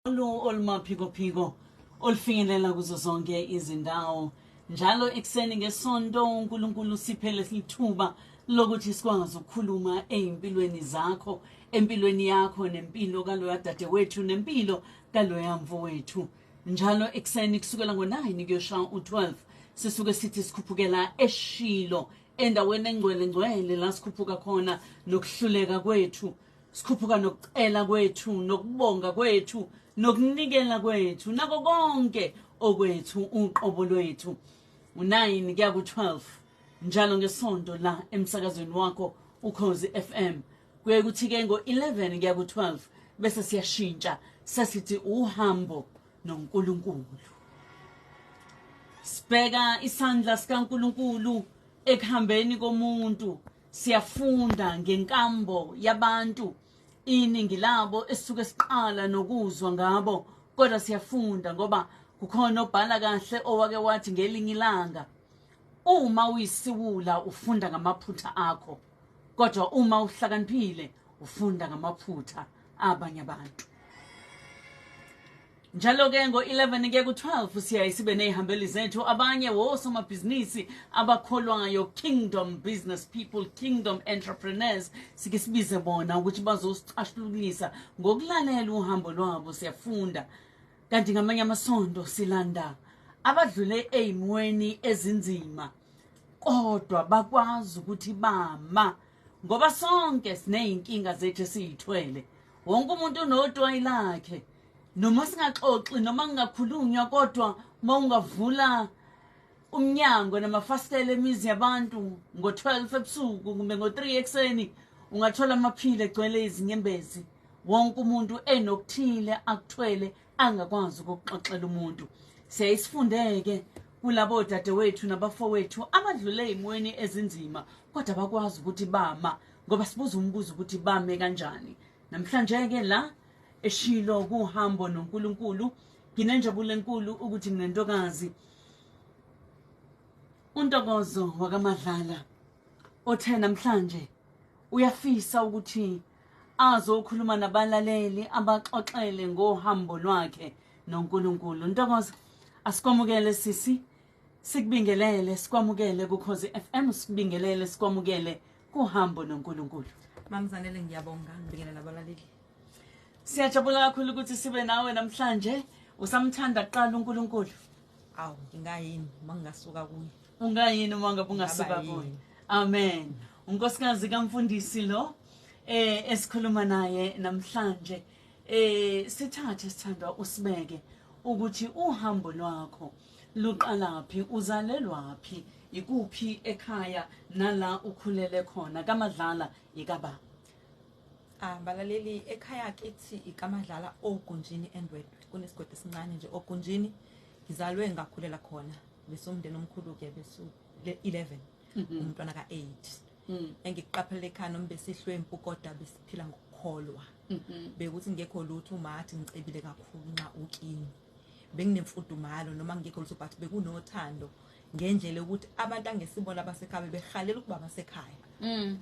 Olu olumaphikophiko olufinyelela kuzo zonke izindawo njalo ekuseni ngesonto uNkulunkulu usiphe lesithuba lokuthi sikwazi ukukhuluma ezimpilweni zakho, empilweni yakho, nempilo kaloya dadewethu, nempilo kaloya mfowethu. Njalo ekuseni kusukela ngo-9 kuyoshaya u-12 sisuke sithi sikhuphukela eShilo, endaweni engcwele ngcwele la sikhuphuka khona nokuhluleka kwethu, sikhuphuka nokucela kwethu, nokubonga kwethu, nokunikela kwethu, nako konke okwethu, uqobo lwethu. U9 kuya ku-12 njalo ngesonto la emsakazweni wakho Ukhozi FM. Kuye kuthi-ke ngo-11 kuya ku-12 bese siyashintsha, sesithi uhambo noNkulunkulu. Sibheka isandla sikaNkulunkulu ekuhambeni komuntu. Siyafunda ngenkambo yabantu, iningi labo esisuke siqala nokuzwa ngabo, kodwa siyafunda ngoba kukhona obhala kahle owake wathi ngelinye ilanga, uma uyisiwula ufunda ngamaphutha akho, kodwa uma uhlakaniphile ufunda ngamaphutha abanye abantu. Njalo-ke ngo-11 kuya ku-12 siyaye sibe ney'hambeli zethu, abanye wosomabhizinisi abakholwayo, kingdom business people, kingdom entrepreneurs. Sike sibize bona ukuthi bazosicashulukisa ngokulalela uhambo lwabo, siyafunda. Kanti ngamanye amasonto silanda abadlule ey'mweni ezinzima kodwa bakwazi ukuthi bama, ngoba sonke siney'nkinga zethu esiyithwele. Wonke umuntu unotwayi lakhe, noma singaxoxi noma kungakhulunywa, kodwa uma ungavula umnyango namafasitela emizi yabantu ngo-12 ebusuku kumbe ngo-3 ekuseni, ungathola amaphile egcwele izinyembezi, wonke umuntu enokuthile akuthwele angakwazi ukuxoxela umuntu. Siyayisifundeke kulabo dadewethu nabafowethu abadlule ey'mweni ezinzima kodwa bakwazi ukuthi bama, ngoba sibuza umbuzo ukuthi bame kanjani. Namhlanje-ke la eShilo kuhambo noNkulunkulu nginenjabulo enkulu ukuthi nginentokazi uNtokozo wakaMadlala othe namhlanje uyafisa ukuthi azokhuluma nabalaleli, abaxoxele ngohambo lwakhe noNkulunkulu. Ntokozo, asikwamukele sisi, sikubingelele, sikwamukele kuKhozi FM, sikubingelele, sikwamukele kuhambo noNkulunkulu. Mamzanele, ngiyabonga, ngibingelela abalaleli. Siyajabula kakhulu ukuthi sibe nawe namhlanje. Usamthanda kuqala uNkulunkulu? Awu, ngingayini uma ngingasuka kuye? Ungayini uma ngabe ungasuka Ngingaba kuye? yini? Amen. Unkosikazi kamfundisi lo esikhuluma naye namhlanje. Sithathe sithandwa usibeke ukuthi uhambo lwakho luqalaphi, uzalelwaphi, ikuphi ekhaya nala ukhulele khona, kaMadlala ikaba? Ah, balaleli, ekhaya kithi ikaMadlala oGunjini eNdwedwe, kunesigodi esincane nje oGunjini. Ngizalwe ngakhulela khona, besumndeni omkhulu ke, besu 11, umntwana ka8. Engikuqaphele ekhaya, noma besihlwempu kodwa besiphila ngokukholwa. Bekuthi ngekho lutho uma athi ngicebile kakhulu nxa ukini. Benginemfudumalo noma ngekho lutho, but bekunothando ngendlela yokuthi abantu angesibona abasekhaya bebehalela ukuba basekhaya.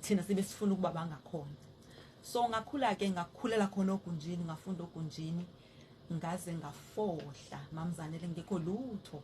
Thina sibe sifuna ukuba bangakhona. So ngakhula ke, ngakhulela khona oGunjini, ngafunda oGunjini ngaze ngafohla, mamzanele, ngekho lutho.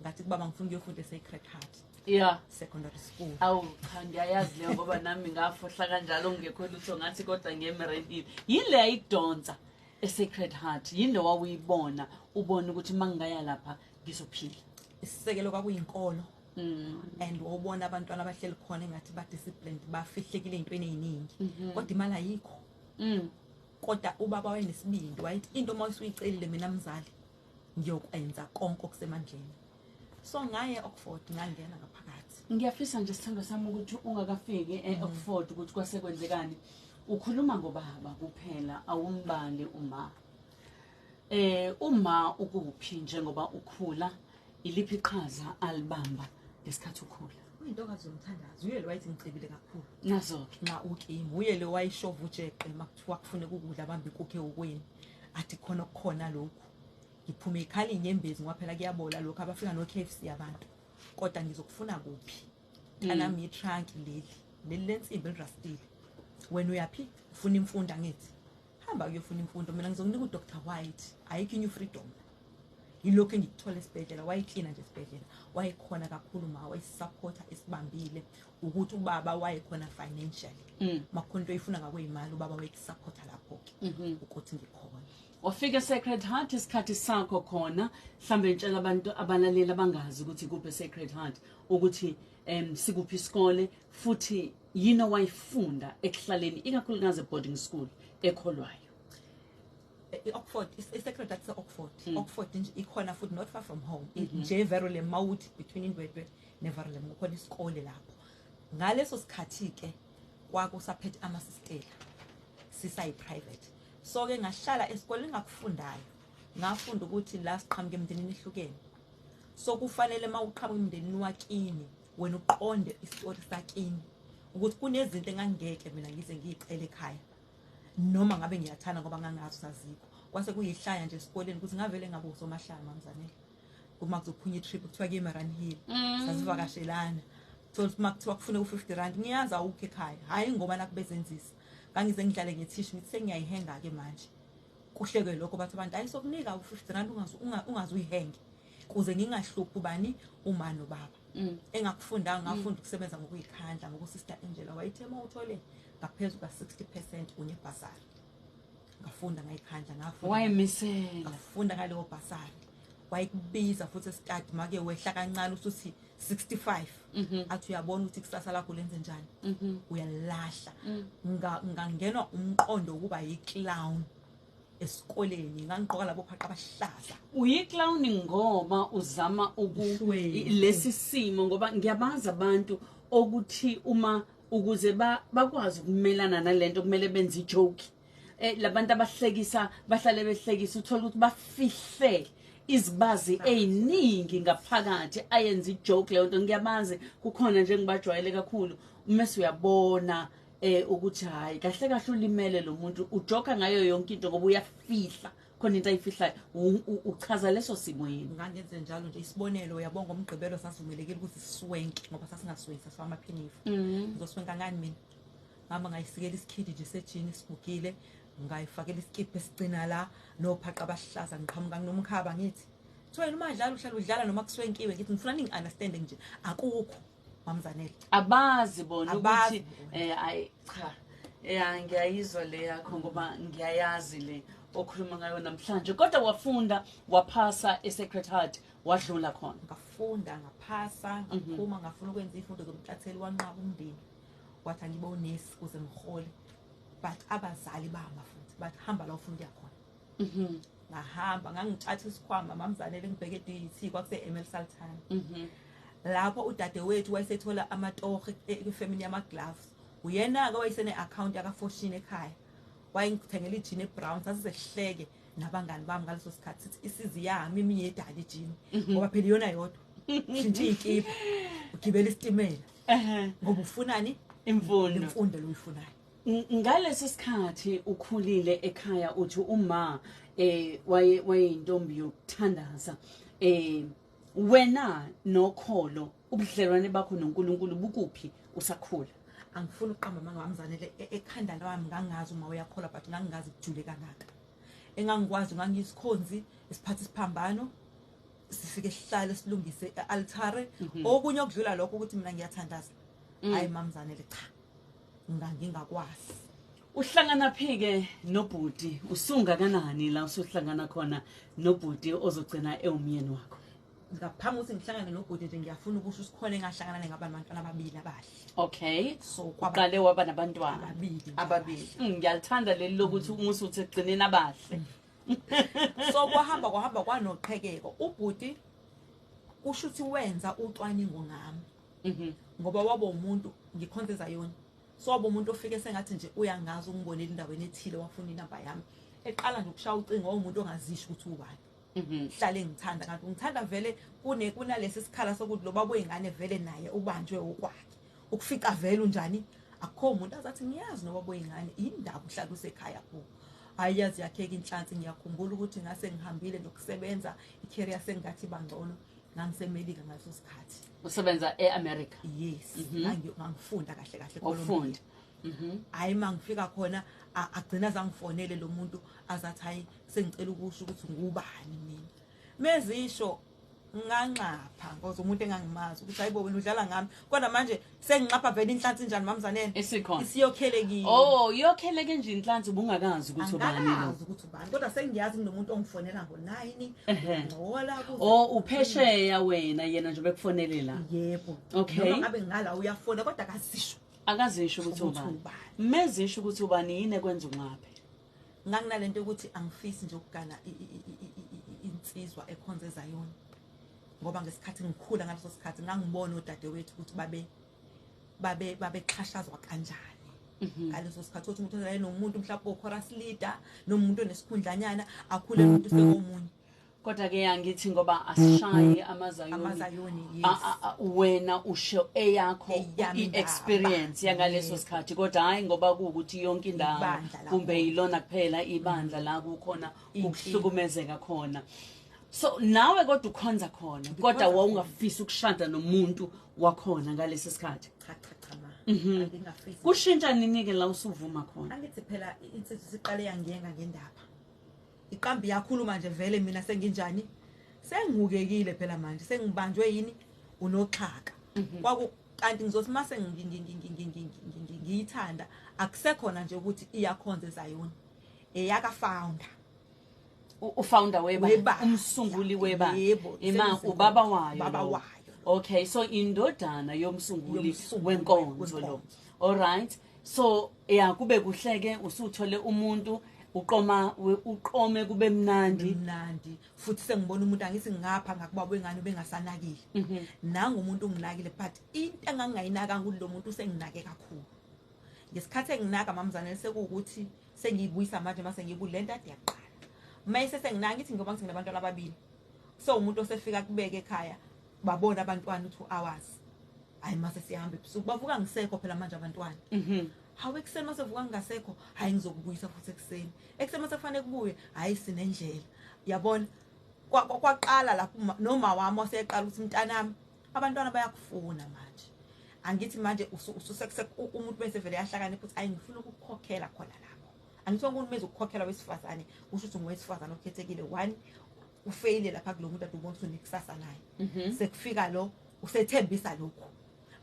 Ngathi kubaba ngifuna ukuyofunda eSacred Heart Secondary School. Awu cha, ngiyayazi leyo ngoba nami ngafohla kanjalo ngekho lutho, ngathi kodwa ngemerentile. Yini le yayikudonsa eSacred Heart? Yini le wawuyibona ubona ukuthi uma ngingaya lapha ngizophila? Isisekelo kwakuyinkolo and wawubona abantwana abahleli khona engathi ba-disciplined, bafihlekile ey'ntweni ey'ningi, kodwa imali ayikho. Kodwa ubaba wayenesibindi, wayethi into uma usuyicelile mina mzali ngiyokwenza konke okusemandleni. So ngaye Oxford, ngangena ngaphakathi. Ngiyafisa nje, sithandwa sami, ukuthi ungakafiki e-Oxford ukuthi kwase kwenzekani. Ukhuluma ngobaba kuphela, awumbali uma. Uma ukuphi njengoba ukhula, iliphi iqhaza alibamba ngesikhathi ukhula? Uyintokazi yomthandazo, uye lo wayethi ngicebile kakhulu. Nazo-ke. Nxa ukimi, uye lo wayishova ujeqe uma kuthiwa kufuneka ukudla, bamba inkukhu ewukweni, athi khona okukhona lokhu. Ngiphume ikhala inyembezi ngoba phela kuyabola lokhu, abafika no-KFC abantu, kodwa ngizokufuna kuphi? Kanami i-trunk leli, leli lensimbi elirastile. Wena uyaphi? Ufuna imfundo angithi? Hamba kuyofuna imfundo, mina ngizokunika uDr White, ayikho iNew Freedom. Yilokhu engikuthola esibhedlela, wayeklina nje esibhedlela, wayekhona kakhulu ma, wayesupporta esibambile ukuthi ubaba wayekhona financially. Makukhona into oyifuna ngakweyimali, ubaba wayekusupporta lapho-ke ukuthi ngikhona. Wafika Sacred Heart isikhathi sakho khona, mhlambe ngitshela abantu abalaleli abangazi ukuthi kuphi Sacred Heart, ukuthi sikuphi isikole, futhi yini owayifunda ekuhlaleni, ikakhulukazi boarding school ekholwayo. I-Oxford, i-Sacred Heart se-Oxford. Oxford nje ikhona futhi not far from home, nje Verulam, mawuthi between Indwedwe neVerulam kukhona isikole lapho. Ngaleso sikhathi-ke kwakusaphethe amasistela, sisayi-private. So-ke ngahlala esikoleni, engakufundayo ngafunda ukuthi la siqhamuka emndenini ehlukene, so kufanele uma uqhamuka emndenini wakini wena uqonde isitori sakini, ukuthi kunezinto engangeke mina ngize ngiyicele ekhaya noma ngabe ngiyathanda, ngoba ngangazi sazikho. Kwase kuyihlaya nje esikoleni ukuthi ngavele ngabe usomahlaya, mamzanele, uma kuzophunya i-trip kuthiwa kuye eMariannhill, sasivakashelana. Thola ukuthi uma kuthiwa kufuneka u-50 rand, ngiyazi awukho ekhaya, hhayi ngoba nakubezenzisa. Ngangize ngidlale ngethishu, ngithi sengiyayihenga-ke manje, kuhleke lokho, bathi abantu hayi, sokunika u-50 rand, ungaze uyihenge, kuze ngingahluphi ubani, uma nobaba. Engakufundanga, ngafunda ukusebenza ngokuyikhandla, ngoba uSister Angela wayethe uma uthole ngaphezu ka-60% unebhasari. Ngafunda ngayikhandla, ngafunda. Wayemisela. Ngafunda ngaleyo bhasari. Wayekubiza futhi esitadi, make wehla kancane usuthi 65, athi uyabona ukuthi ikusasa lakho lenze njani, uyalahla. Ngangenwa umqondo ukuba yi-clown esikoleni, ngangigqoka labo phaqa abahlaza. Uyi-clown ngoba uzama uku Uhlwempu. Lesi simo, ngoba ngiyabazi abantu okuthi uma ukuze bakwazi ukumelana nalento kumele benze ijoke, labantu abahlekisa bahlale behlekisa, uthola ukuthi bafihle izibazi eziningi ngaphakathi, ayenza ijoke leyo nto. Ngiyabazi, kukhona nje ngibajwayele kakhulu, mase uyabona ukuthi hayi, kahle kahle ulimele lo muntu, ujoka ngayo yonke into ngoba uyafihla khona into ayifihlayo. Uchaza leso simo yini? Ngangenze njalo nje. Isibonelo, uyabonga, ngomgqibelo sasivumelekile ukuthi siswenke, ngoba sasingaswenki, sasifaka amaphinifa. Ngizoswenka ngani mina? Ngihamba ngayisikela isikhidi nje sejini sigugile, ngayifakela isikipha esigcina la nophaqa abahlaza, ngiqhamuka nginomkhaba, ngithi kuthiwa yena umadlala uhlala udlala noma kuswenkiwe. Ngithi ngifuna ningi-understande nje, akukho, mamzanele. Abazi bona Abazi ukuthi bona. Ayi cha, ya, ngiyayizwa le yakho ngoba ngiyayazi le okhuluma ngayo namhlanje. Kodwa wafunda, waphasa eSacred Heart, wadlula khona. Ngafunda, ngaphasa, ngaphuma, ngafuna ukwenza iy'fundo zomtatheli, wanqaba umndeni, wathi angibe unesi kuze ngihole, but abazali bama futhi bathi hamba la ufuna ukuya khona. Ngahamba, ngangithatha isikhwama, mamzanele, ngibheke e-DUT, kwakuse-ML Sultan. Lapho udadewethu wayesethola amatoho kwifemini yama-gloves, uyena-ke wayesene-akhawunti yakaFoschini ekhaya, wayengithengela ijini ebrown. Sasizehleke nabangani bami ngaleso sikhathi, sithi isizi yami eminye yedala ijini, ngoba phela iyona yodwa, shintshe iy'kibha, ugibela isitimela ngoba ufunani? Imfundo. Imfundo lo uyifunayo. Ngaleso sikhathi ukhulile ekhaya, uthi uma wayeyintombi yokuthandaza, wena nokholo, ubudlelwane bakho noNkulunkulu bukuphi usakhula? Angifuni ukuqamba amanga, wamzanele, ekhanda lwami ngangazi uma uyakholwa, but ngangingazi kujule kangaka. Engangikwazi, ngangiyisikhonzi esiphatha isiphambano, sifike sihlale silungise e-altare. Okunye okudlula lokho ukuthi mina ngiyathandaza, hayi mamzanele, cha, ngangingakwazi. Uhlangana phi-ke nobhuti? Usungakanani la usuhlangana khona nobhuti ozogcina ewumyeni wakho? Ngaphambi kokuthi ngihlangane nobhuti nje, ngiyafuna ukusho isikhona engahlangana nengaba nabantwana ababili abahle. So kwaba Uqale waba nabantwana ababili nje. Ababili. Ngiyalithanda leli lokuthi umusa uthi ekugcineni abahle. So kwahamba kwahamba kwanoqhekeko, ubhuti kusho ukuthi wenza ucwaningo ngami, ngoba waba umuntu ngikhonze ezayoni, so waba umuntu ofike sengathi nje uyangazi, ungibonile endaweni ethile, wafuna inamba yami. Eqala nje ukushaya ucingo, wawumuntu ongazisho ukuthi ubani. Hlale ngithanda, kanti ungithanda vele kunalesi sikhala sokuthi lo baba oyingane vele naye ubanjwe okwakhe ukufika vele unjani, akukho umuntu azathi ngiyazi nobaba oyingane, indaba uhlala usekhaya kubo. Hayi, yazi yakheka inhlansi. Ngiyakhumbula ukuthi ngase ngihambile nokusebenza, i-career sengathi bangcono, ngangisemelika ngaleso sikhathi. Usebenza e-America? Yes. Ngangifunda kahle kahle Wafunda. eColumbia. Hayi, mangifika khona agcina zangifonele lo muntu, azathi hayi, sengicela ukusho ukuthi ngubani mina. Mezisho nganxapha ngoba umuntu engangimazi ukuthi hayibo, wena udlala ngami, kodwa manje senginxapha vele inhlansi njani, mamzanele? Isikhona. Isiyokhelekile. Oh, iyokheleke nje inhlansi, ubungakazi ukuthi ubani lo? Angikazi ukuthi ubani, kodwa sengiyazi kunomuntu ongifonela ngo-9. Ngcola. Oh, uphesheya wena, yena nje bekufonele la? Yebo. Okay. Noma ngabe ngala uyafona, kodwa akazisho Akazisho ukuthi ukuthi ubani. Ubani. Mezisho ukuthi ubani, yini ekwenza unqaphe? Nganginalento yokuthi angifisi nje ukugana insizwa ekhonza eZayoni, ngoba ngesikhathi ngikhula ngaleso sikhathi ngangibona odadewethu ukuthi babe babe babexhashazwa kanjani ngaleso sikhathi, ukuthi umuntu ozalane nomuntu mhlawumbe o-chorus leader nomuntu onesikhundlanyana, akhule umuntu sekomunye. Kodwa ke angithi ngoba asishayi amaZayoni. AmaZayoni, yes. Wena usho eyakho Eyami indaba. i-experience yangaleso sikhathi, kodwa hhayi ngoba kuwukuthi yonke indawo Ibandla la kumbe khona. yilona kuphela ibandla la kukhona Inkinga. ukuhlukumezeka khona. So nawe kodwa ukhonza khona, kodwa Ngikhonza. wawungafisi ukushada nomuntu wakhona ngalesi sikhathi? Cha, cha, cha, ma, angingafisi. Kushintsha nini-ke la usuvuma khona? Angithi phela insizwa isiqale yangiyenga ngendaba, iqambi yakhuluma nje vele, mina senginjani, sengihukekile phela manje, sengibanjwe yini, unoxhaka. Kwaku kanti ngizothi mase ngiyithanda, akusekhona nje ukuthi iyakhonza eZayoni, eyaka founder. Ufounder webandla? Webandla. Umsunguli webandla? Yebo. Ima Sebenza ubaba wayo Baba lo. wayo. Okay, so indodana yomsunguli Yomsunguli wenkonzo lo. wenkonzo. Alright, so ya, kube kuhleke, usuthole umuntu, uqoma, uqome, kube mnandi. Mnandi futhi, sengibona umuntu, angithi ngapha ngakuba wengane bengasanakile, nangu umuntu unginakile, but into engangingayinakanga ukuthi lo muntu usenginake kakhulu. Ngesikhathi enginaka, mamzane, sekuwukuthi sengiyibuyisa manje, mase ngiyibula lento ade yaqala, mayise senginaka, ngithi ngoba ngithi nginabantwana ababili, so umuntu osefika kubeke ekhaya, babona abantwana u-2 hours, hayi, mase siyahamba ebusuku, bavuka ngisekho phela manje abantwana. Hawu, ekuseni masevuka ngingasekho, hayi, ngizokubuyisa futhi ekuseni, ekuseni mase kufanele kubuye, hayi, sinendlela, yabona. Kwaqala lapho noma wami waseqala ukuthi mntanami, abantwana bayakufuna manje, angithi manje umuntu bese vele yahlakanipha ukuthi ayi, ngifuna ukukhokhela khona lapho. Angithi wonke umuntu meze ukukhokhela wesifazane, kusho ukuthi ngowesifazane okhethekile. One, ufeyile lapha kulo muntu ade ubona ukuthi unekusasa naye, sekufika lo usethembisa lokhu,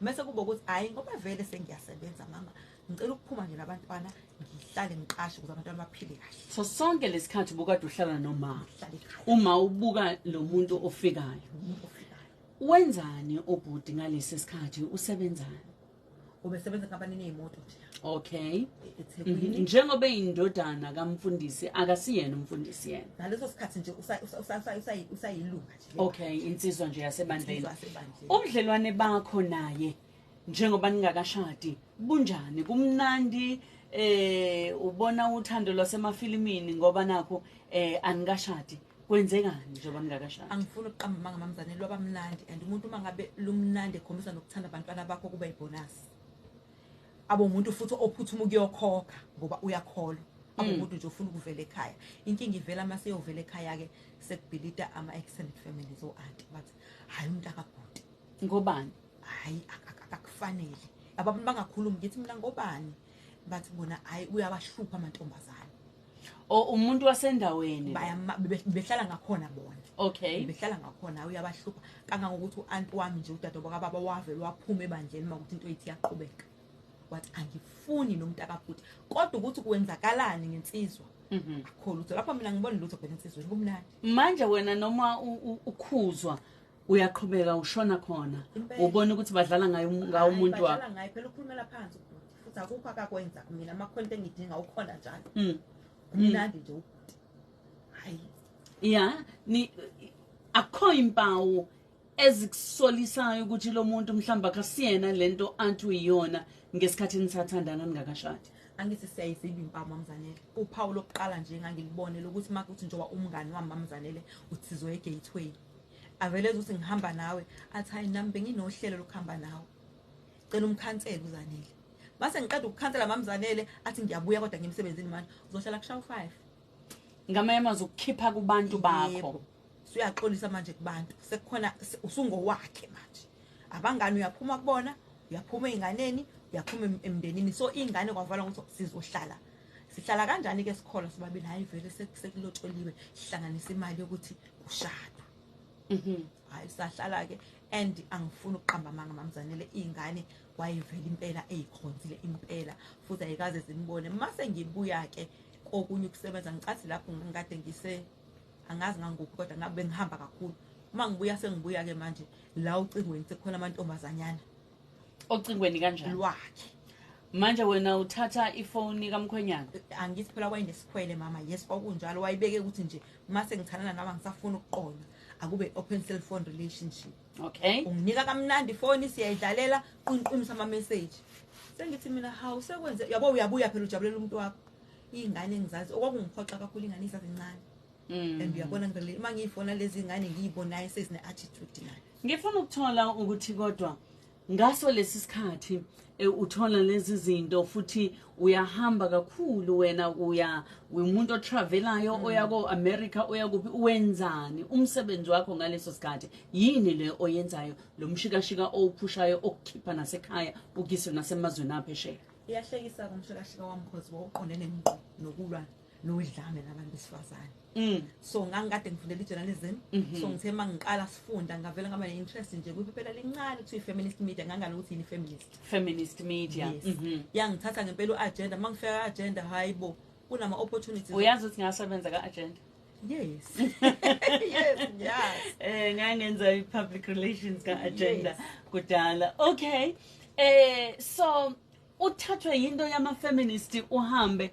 mase kuba ukuthi hayi, ngoba vele sengiyasebenza mama, ngicela ukuphuma nje nabantwana, ngihlale ngiqashe ukuze abantwana baphile kahle. So sonke lesikhathi ubukade uhlala noma Ngihlale ekhaya. Uma ubuka lo muntu ofikayo? Umuntu ofikayo. Wenzani ubhuti ngalesi sikhathi, usebenzani? Ubesebenza enkampanini yey'moto nje. eThekwini. Njengoba eyindodana kamfundisi, akasiyena umfundisi yena? Ngaleso sikhathi nje usayilunga nje. Okay, insizwa nje yasebandleni. Insizwa yasebandleni. Ubudlelwane bakho naye njengoba ningakashadi bunjani? Kumnandi, ubona uthando lwasemafilimini, ngoba nakho anikashadi? Kwenzekani njengoba ningakashadi? Angifuni ukuqamba amanga, mamzane, lwabamnandi, and umuntu uma ngabe lumnandi ekhombisa nokuthanda abantwana bakho, kuba ibonus. Abo umuntu futhi ophuthuma ukuyokhokha ngoba uyakholwa, abo umuntu nje ufuna ukuvela ekhaya. Inkinga ivela uma seyovela ekhaya-ke, sekubhilida ama-extended families, o-anti bathi hhayi, umuntu akabhuti. Ngobani? Hhayi, akakufanele abantu bangakhulumi. Ngithi mina ngobani? Bathi bona hhayi, uyabahlupha amantombazane. O, umuntu wasendaweni lo. Behlala ngakhona bona. Behlala ngakhona, uyabahlupha kangangokuthi u-anti wami nje, udade bakababa, wavele waphuma ebandleni uma ukuthi into ithi iyaqhubeka, wathi angifuni nomuntu akabhuti, kodwa ukuthi kwenzakalani ngensizwa, akukho lutho lapho, mina ngibona lutho phela insizweni, kumnandi. Manje wena noma ukhuzwa, uyaqhubeka ushona khona? Impela. Ubona ukuthi badlala ngayo ngawo umuntu Hayi, wakho? badlala ngaye phela, ukhulumela phansi ubhuti, futhi akukho akakwenza mina, makhona into engidinga ukhona njalo. Kumnandi nje ubhuti, hayi. Ya, ni akukho impawu ezikusolisayo ukuthi lo muntu mhlawumbe akasiyena lento athi uyiyona ngesikhathi nisathandana ningakashadi? Angithi siyayiziba impawu, mamzanele. Uphawu lokuqala nje engangilibone lokuthi makuthi njengoba umngani wami, mamzanele, uthi sizoya e-Gateway, avele ukuthi ngihamba nawe, athi hayi, nami benginohlelo lokuhamba nawe, cela umkhansele uZanele. Mase ngiqeda ukukhansela, mamzanele, athi ngiyabuya, kodwa ngimsebenzini manje, uzohlala kushaya u-5. Ngamanye amazwi ukukhipha kubantu bakho. Yebo. Usuyaxolisa manje kubantu, sekukhona usungowakhe manje, abangani uyaphuma kubona, uyaphuma ey'nganeni. Yaphuma emndenini, so ingane kwavala ukuthi sizohlala. Sihlala kanjani ke sikholwa sobabili? Hayi vele sekulotsholiwe, sihlanganisa imali yokuthi kushadwe. Hayi sahlala ke, and angifuni ukuqamba amanga mamzanele, ingane wayevela impela eyikhonzile impela, futhi ayikaze zimbone. Mase ngibuya ke kokunye ukusebenza, ngicathi lapho ngikade ngise angazi ngangikuphi, kodwa ngabe ngihamba kakhulu. Uma ngibuya sengibuya ke manje la ucingweni sekukhona amantombazanyana. Ocingweni kanjani? Lwakhe. Manje wena uthatha ifoni kamkhwenyana? Angithi phela wayenesikhwele mama. Yes, kwakunjalo, wayibeke ukuthi nje mase ngithandana nawe angisafuni ukuqonda, akube open cell phone relationship. Unginika kamnandi ifoni, siyayidlalela, qinqimisa ama message. Sengithi mina hawu sekwenze yabo, uyabuya phela ujabulela umuntu wakho. Ingane engizazi okwakungiphoxa kakhulu, ingane izazincane. And uyabona ngale uma ngiyifona lezi ingane ngiyibonayo sezine attitude nayo. Ngifuna ukuthola ukuthi kodwa ngaso lesi sikhathi uthola lezi zinto futhi uyahamba kakhulu wena, uya umuntu otravelayo, oya ko America, oya kuphi, wenzani umsebenzi wakho ngaleso sikhathi? Yini le oyenzayo, lo mshikashika owuphushayo okukhipha nasekhaya ukise nasemazweni aphesheya? Iyahlekisa kumshikashika wami cause wawuqondene ngqo nokulwa nodlame nabantu besifazane. So ngangikade ngifundela i-journalism, so ngithe uma ngiqala sifunda ngavela ngaba ne-interest nje kwiphephela lincane kuthiwa i-feminist media. Ngangani ukuthi yini i-feminist. Feminist media. Yes. Yangithatha ngempela u-agenda. Uma ngifika ka-agenda, hayi bo, kunama-opportunities. Uyazi ukuthi ngasebenza ka-agenda? Yes, yes, yes. Ngangenza i-public relations ka-agenda kudala. Okay, so uthathwe yinto yama-feminist, uhambe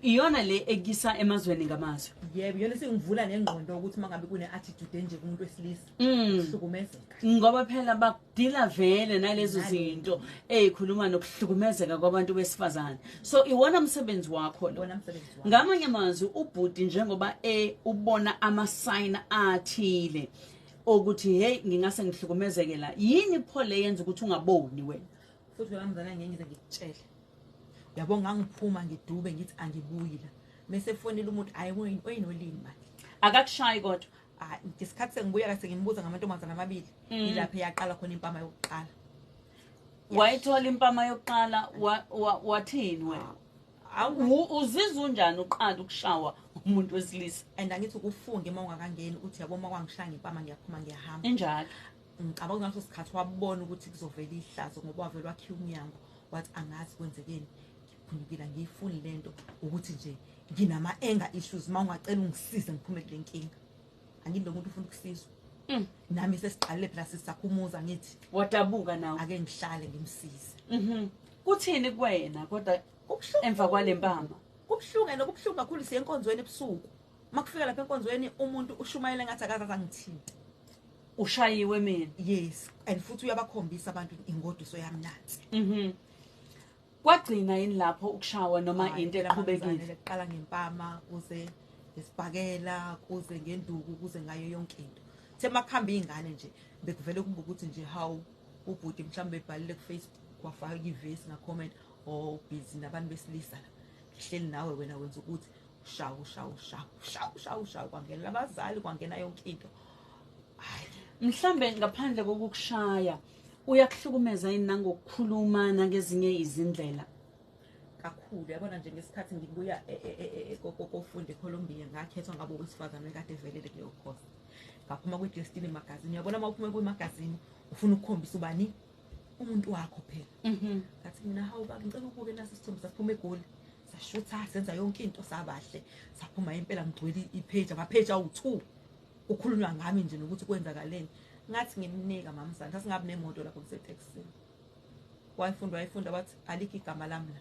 iyona le ekisa emazweni ngamazwe? Yebo, iyona sengivula nengqondo ukuthi uma ngabe kune-attitude enje kumuntu wesilisa, kuhlukumezeka. Ngoba phela bakudila vele nalezo Nale. zinto ey'khuluma nokuhlukumezeka kwabantu besifazane, so iwona msebenzi wakho lo? Iwona msebenzi wami. Ngamanye amazwi, ubhuti njengoba ubona ama-sign athile okuthi hey, ngingase ngihlukumezeke la, yini pho le yenza ukuthi ungaboni wena? Futhi wena mzala, ngeke ngize ngikutshele, uyabo, ngangiphuma ngidube ngithi angibuyi la, mase efonile umuntu, hayi, oyinolimi manje. Akakushayi kodwa? Hayi, ngesikhathi sengibuya kase ngimbuza ngamantombazana amabili, ilapho eyaqala khona impama yokuqala. Wayithola impama yokuqala, wathini wena? Awu. Uzizwa unjani uqala ukushawa umuntu wesilisa? And angithi ukufunge uma ungakangeni uthi yabo, uma kwangishaya ngempama ngiyaphuma ngiyahamba. Injalo. Ngicabanga ngaso sikhathi wabona ukuthi kuzovela ihlazo, ngoba wavele wakhiwa umnyango, wathi angazi kwenzekeni, ngiphunyukile, angiyifuni lento, ukuthi nje nginama-anger issues, uma ungacela ungisize ngiphume kule nkinga. Angithi lo muntu ufuna ukusizwa. Nami sesiqalile phela sisakhumuza, ngithi Wadabuka nawe. Ake ngihlale ngimsize. Kuthini kuwena kodwa Kubuhlungu. emva kwale mpama? Kubuhlungu, and kubuhlungu kakhulu. Siye enkonzweni ebusuku, uma kufika lapha enkonzweni umuntu ushumayele ngathi akazazi angithinte. Ushayiwe mina. Yes, and futhi uyabakhombisa abantu ingoduso yami nansi. Kwagcina yini lapho ukushawa noma Hhayi, into phela eqhubekile? mamzane, kuqala ngempama, kuze ngesibhakela, kuze ngenduku, kuze ngayo yonke into. The makuhamba iy'ngane nje bekuvele kube ukuthi nje hawu, ubhuti mhlawumbe ebhalile ku-Facebook, wafaka ivesi nga-comment or busy nabantu besilisa la, ngihleli nawe, wena wenza ukuthi shawu shawu shawu shawu shawu shawu, kwangena abazali, kwangena yonke into, hhayi. Mhlambe ngaphandle kokukushaya, uyakuhlukumeza yini nangokukhuluma nangezinye izindlela? Kakhulu. Yabona nje ngesikhathi ngibuya kofunda eColombia, ngakhethwa ngabo wesifazane kade evelele kuleyo course, ngaphuma kwi-Destiny magazine. Uyabona uma uphuma kwi-magazine ufuna ukukhombisa ubani umuntu wakho phela. Ngathi mina, hawu baba, ngicela ubuke nasi isithombe. Saphuma eGoli, sashutha, senza yonke into, sabahle, saphuma impela, ngigcwele i-page, ama-page awu-2 kukhulunywa ngami nje nokuthi kwenzakaleni. Ngathi ngimnika mamzane, sasingabi nemoto lapho ngisetekisini, wayifunda wayifunda, wathi alikho igama lami la,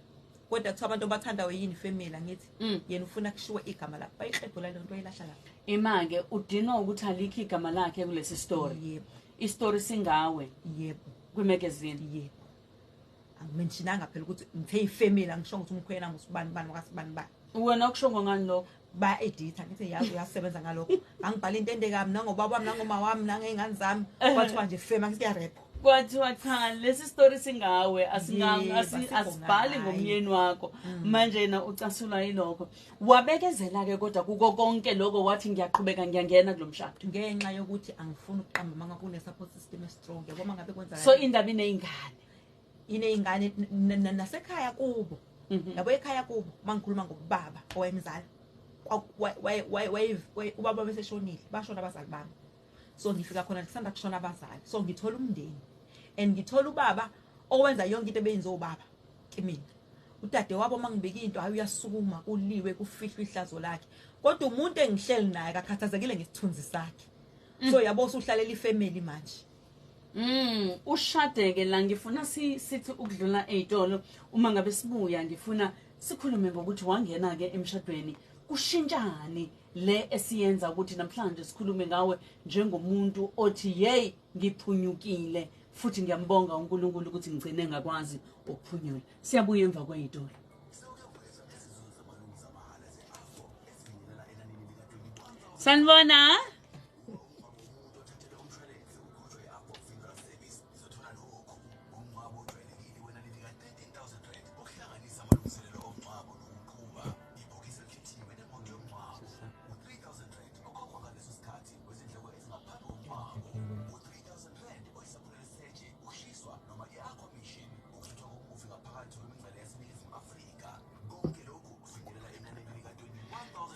kodwa kuthiwa abantu abathandayo yini family, angithi yena ufuna kushiwe igama lakhe. Bayiqebhula le nto, wayilahla lapho. Ima-ke, udinwa ukuthi alikho igama lakhe kulesi story? Yebo. I-story singawe? Yebo. Kwi-magazine? Yebo. Angimentionanga phela ukuthi ngithe i-family, angisho ukuthi umkhwena ngusibani bani wakasibani bani. Wena okusho ngani lokho? Ba-editha, ngithi yazi uyasebenza ngalokho, angibhala into ende kami nangobaba wami nangoma wami nangey'ngane zami, kwathiwa nje fema, ngithi kuyarepho. Kwathiwa cha, lesi story singawe. Yebo, asikho Asibhali ngaye. ngomyeni wakho. Manje yena ucasulwa yilokho. Wabekezela-ke kodwa kuko konke lokho, wathi ngiyaqhubeka, ngiyangena kulo mshado? Ngenxa yokuthi angifuni ukuqamba manga, kune-support system e-strong, yabo, uma ngabe kwenza. So indaba iney'ngane? Ineyingane nasekhaya kubo. Yabo, ekhaya kubo, mangikhuluma ngobaba owayemzala, ubaba beseshonile, bashona abazali bami. So ngifika khona kusanda kushona abazali, so ngithola umndeni and ngithola ubaba owenza yonke into ebeyenziwa ubaba kimina. Udade wabo, mangibika into, hayi, uyasukuma, kuliwe, kufihlwe ihlazo lakhe, kodwa umuntu engihleli naye akakhathazekile ngesithunzi sakhe. So yabo, usuhlalela ifamily manje. Ushadeke la, ngifuna sithi ukudlula ezitolo. Uma ngabe sibuya, ngifuna sikhulume ngokuthi wangena ke emshadweni, kushintshani le esiyenza ukuthi namhlanje sikhulume ngawe njengomuntu othi, "Hey, ngiphunyukile futhi ngiyambonga uNkulunkulu ukuthi ngigcine ngakwazi ukuphunyula." Siyabuya emva kwezitolo. Sanibona.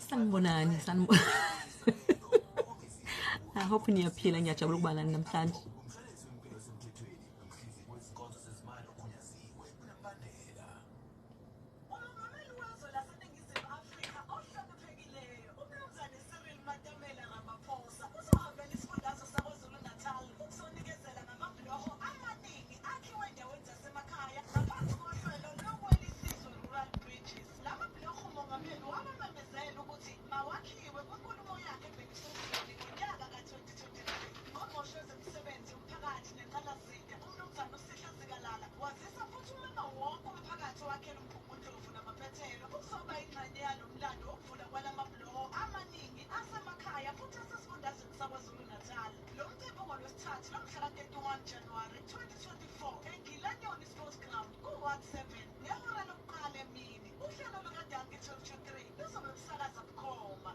Sanibonani, sanibona. I hope niyaphila, ngiyajabula ukuba nani namhlanje. Umongameli wezwe laseNingizimu Afrika ohloniphekileyo, uMnumzane Cyril Matamela Ramaphosa, uzohambela isifundazwe saKwaZulu-Natal ukuzonikezela ngamabhuloho amaningi akhiwe endaweni zasemakhaya ngaphansi kohlelo Lokwelisizwe Rural Bridges. La mabhuloho umongameli wamemezela ukuthi mawakhiwe kwinkulumo yakhe ebhekiswe ezweni ngonyaka ka-2023. Ungqongqoshe wezemisebenzi yomphakathi nenqalasizinda, uMnumzane uSihle Zikalala, wazisa futhi umema wonke umphakathi owakhela uMgungundlovu namaphethelo ukuzoba ingxenye yalo mlando wokuvula kwalamabhuloho amaningi asemakhaya futhi asesifundazweni saKwaZulu-Natal. Lo mcimbi ungolwesithathu lomhla ka-31 Januwari 2024 eNgilanyoni Sports Ground ku-Ward 7 ngehora lokuqala emini. Uhlelo lukaDankie 12 to 3 luzobe lusakaza bukhoma.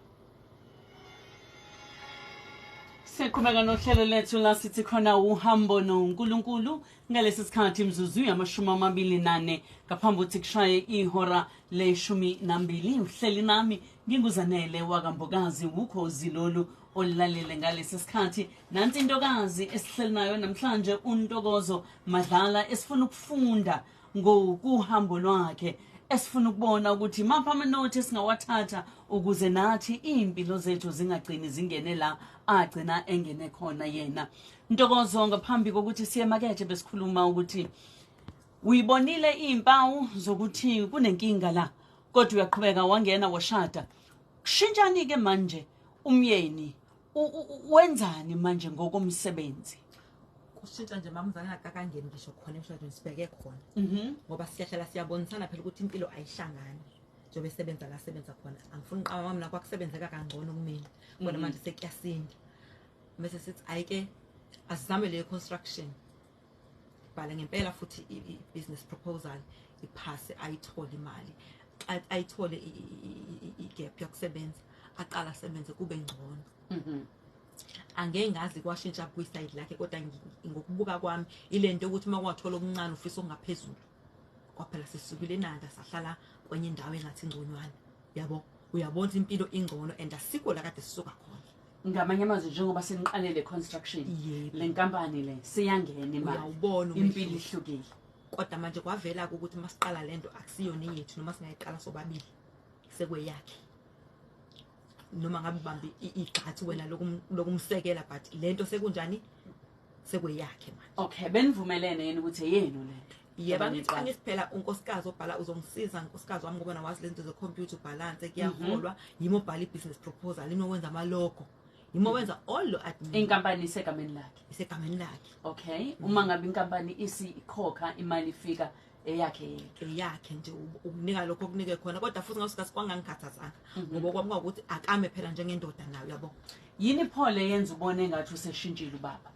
Siqhubeka nohlelo lethu la sithi khona uhambo noNkulunkulu. Ngalesi sikhathi imzuzu yama-24 ngaphambi ukuthi kushaye ihora le-12. Uhleli nami, nginguZanele wakaMbokazi. Ukhozi lolu olulalele ngalesi sikhathi. Nansi intokazi esihleli nayo namhlanje, uNtokozo Madlala, esifuna ukufunda ngokuhambo lwakhe, esifuna ukubona ukuthi maphi amanothi esingawathatha ukuze nathi iy'mpilo zethu zingagcini zingene la agcina engene khona yena. Ntokozo, ngaphambi kokuthi siye emakethe besikhuluma ukuthi uyibonile iy'mpawu zokuthi kunenkinga la, kodwa uyaqhubeka, wangena, washada. Kushintshani-ke manje? Umyeni wenzani manje ngokomsebenzi? Kushintsha nje, mamzane, akakangeni ngisho khona emshadweni, sibheke khona ngoba siyahlala siyabonisana phela ukuthi impilo ayihlangani. Njengoba esebenza la asebenza khona, angifuni uqama, mina kwakusebenzeka kangcono kumina, kodwa manje sekuyasinda. Bese sithi ayike asizame leyo construction, bhala ngempela futhi i-business proposal iphase, ayithole imali, ayithole i-gap yokusebenza, aqala asebenze, kube ngcono. Angeke ngazi kwashintsha kwiside lakhe, kodwa ngokubuka kwami ile nto ukuthi uma kwathola okuncane ufisa okungaphezulu. Kwaphela sisukile eNanda, sahlala kwenye indawo engathi ingconywana, yabo, uyabona ukuthi impilo ingcono and asikho la kade sisuka khona. Ngamanye amazwi, njengoba seniqale le construction, Yebo. le nkampani le, siyangena imali. Uyawubona Impilo umehluko. ihlukile. Kodwa manje kwavela-ke ukuthi uma siqala le nto akusiyona eyethu, noma singayiqala sobabili, sekweyakhe, noma ngabe ubambe igxathu wena lokumsekela, but le nto sekunjani, sekweyakhe manje. Okay, benivumelene yini ukuthi eyenu lento? Yebo. Abanye bakhe. Angithi phela unkosikazi obhala, uzongisiza nkosikazi wami, ngoba nawazi lento zekhompyutha, ubhalanse, kuyaholwa, yimi obhala i-business proposal, yimi owenza amalogo, yimi owenza all lo admin. Inkampani isegameni lakhe? Isegameni lakhe. Okay, uma ngabe inkampani isikhokha imali, ifika eyakhe yedwa? Eyakhe nje, ukunika lokho okunike khona, kodwa futhi ngaso sikhathi kwangangikhathazanga, ngoba kwami kwawukuthi akame phela njengendoda nayo, yabo. Yini pho le yenza ubone engathi useshintshile ubaba?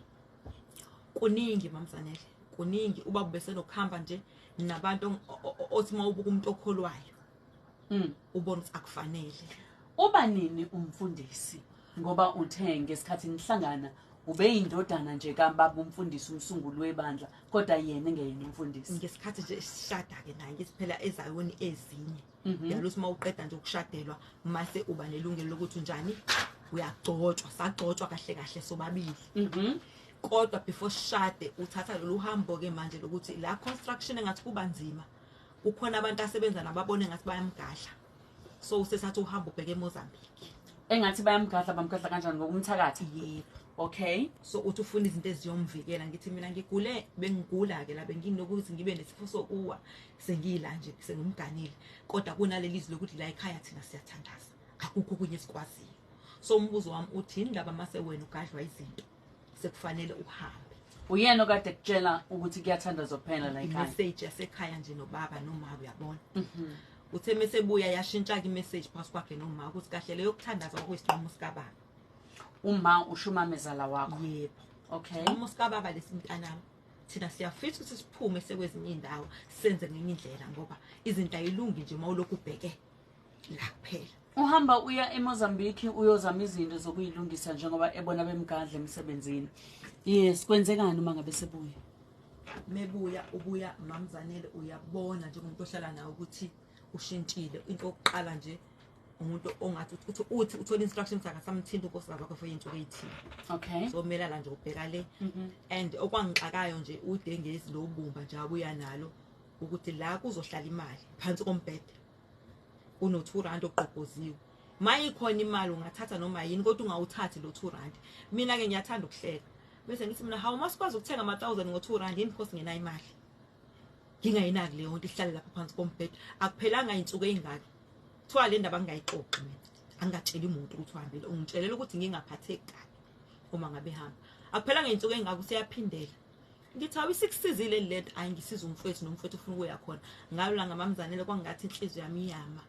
Kuningi, mamzanele, kuningi. Ubaba besenokuhamba nje nabantu othi uma ubuka umuntu okholwayo ubona ukuthi akufanele. Uba nini umfundisi? Ngoba uthe ngesikhathi nihlangana Ubeyindodana nje kababa umfundisi, umsunguli webandla, kodwa yena engeyena umfundisi. Ngesikhathi nje sishada-ke naye, ngithi phela ezayoni ezinye yalothi uma uqeda nje ukushadelwa mase uba nelungelo lokuthi unjani, uyagcotshwa. Sagcotshwa kahle kahle sobabili. Kodwa before sishade uthatha lolu hambo-ke manje lokuthi la construction engathi kuba nzima, kukhona abantu asebenza nababone ngathi bayamgadla, so usethatha uhambo ubheke eMozambique. Engathi bayamgadla, bamgadla kanjani? Ngokumthakatha? Yebo. Okay. So uthi ufuna izinto eziyomvikela. Ngithi mina ngigule, bengigula-ke la, benginokuthi ngibe nesifo sokuwa, sengiyila nje, sengimganile, kodwa kunaleli zwi lokuthi la ekhaya thina siyathandaza, akukho okunye esikwaziyo. So umbuzo wami uthi indaba mase wena ugadlwa izinto sekufanele uhambe. Uyena okade kutshela ukuthi kuyathandazwa kuphela la ekhaya? Imessage yasekhaya nje nobaba noma, uyabona, uthe mesebuya yashintsha-ke imessage phakathi kwakhe noma, ukuthi kahle leyo kuthandaza kwakuyisinqumo sikababa. Uma usho umamezala wakho? Yebo. Okay. Isinqumo sikababa lesi, mntanami. Thina siyafisa ukuthi siphume sekwezinye iy'ndawo, senze ngenye indlela, ngoba izinto ayilungi nje uma ulokhu ubheke la kuphela. Uhamba uya eMozambique uyozama izinto zokuyilungisa njengoba ebona bemgadla emsebenzini. Yes, kwenzekani uma ngabe sebuya? Mebuya, ubuya mamzanele, uyabona njengomuntu ohlala nawe ukuthi ushintshile. Into yokuqala nje, umuntu ongathi uthi uthola instructions, akasamthinta unkosikazi wakhe for iy'nsuku ey'thile. So melala nje ubheka le. And okwangixakayo nje, udengezi lobumba nje abuya nalo, ukuthi la kuzohlala imali phansi kombhede kuno-R2 oqobhoziwe. Ma ikhona imali ungathatha noma yini, kodwa ungawuthathi lo R2. Mina-ke ngiyathanda ukuhleka, bese ngithi mina, hawu, masikwazi ukuthenga ama-thousand ngo-R2, yini pho singenayo imali? Ngingayinaki leyo nto, ihlale lapha phansi kombhede. Akuphelanga iy'nsuku ey'ngaki, kuthiwa le ndaba ngingayixoxi mina, angingatsheli muntu ukuthi uhambile, ungitshelela ukuthi ngingaphatheki kabi uma ngabe ehamba. Akuphelanga iy'nsuku ey'ngaki, useyaphindela. Ngithi, hawu, isikusizile le nto? Ayi, ngisiza umfowethu, nomfowethu ufuna ukuya khona. Ngalo langa, mamzanele, kwangathi inhliziyo yami iyama.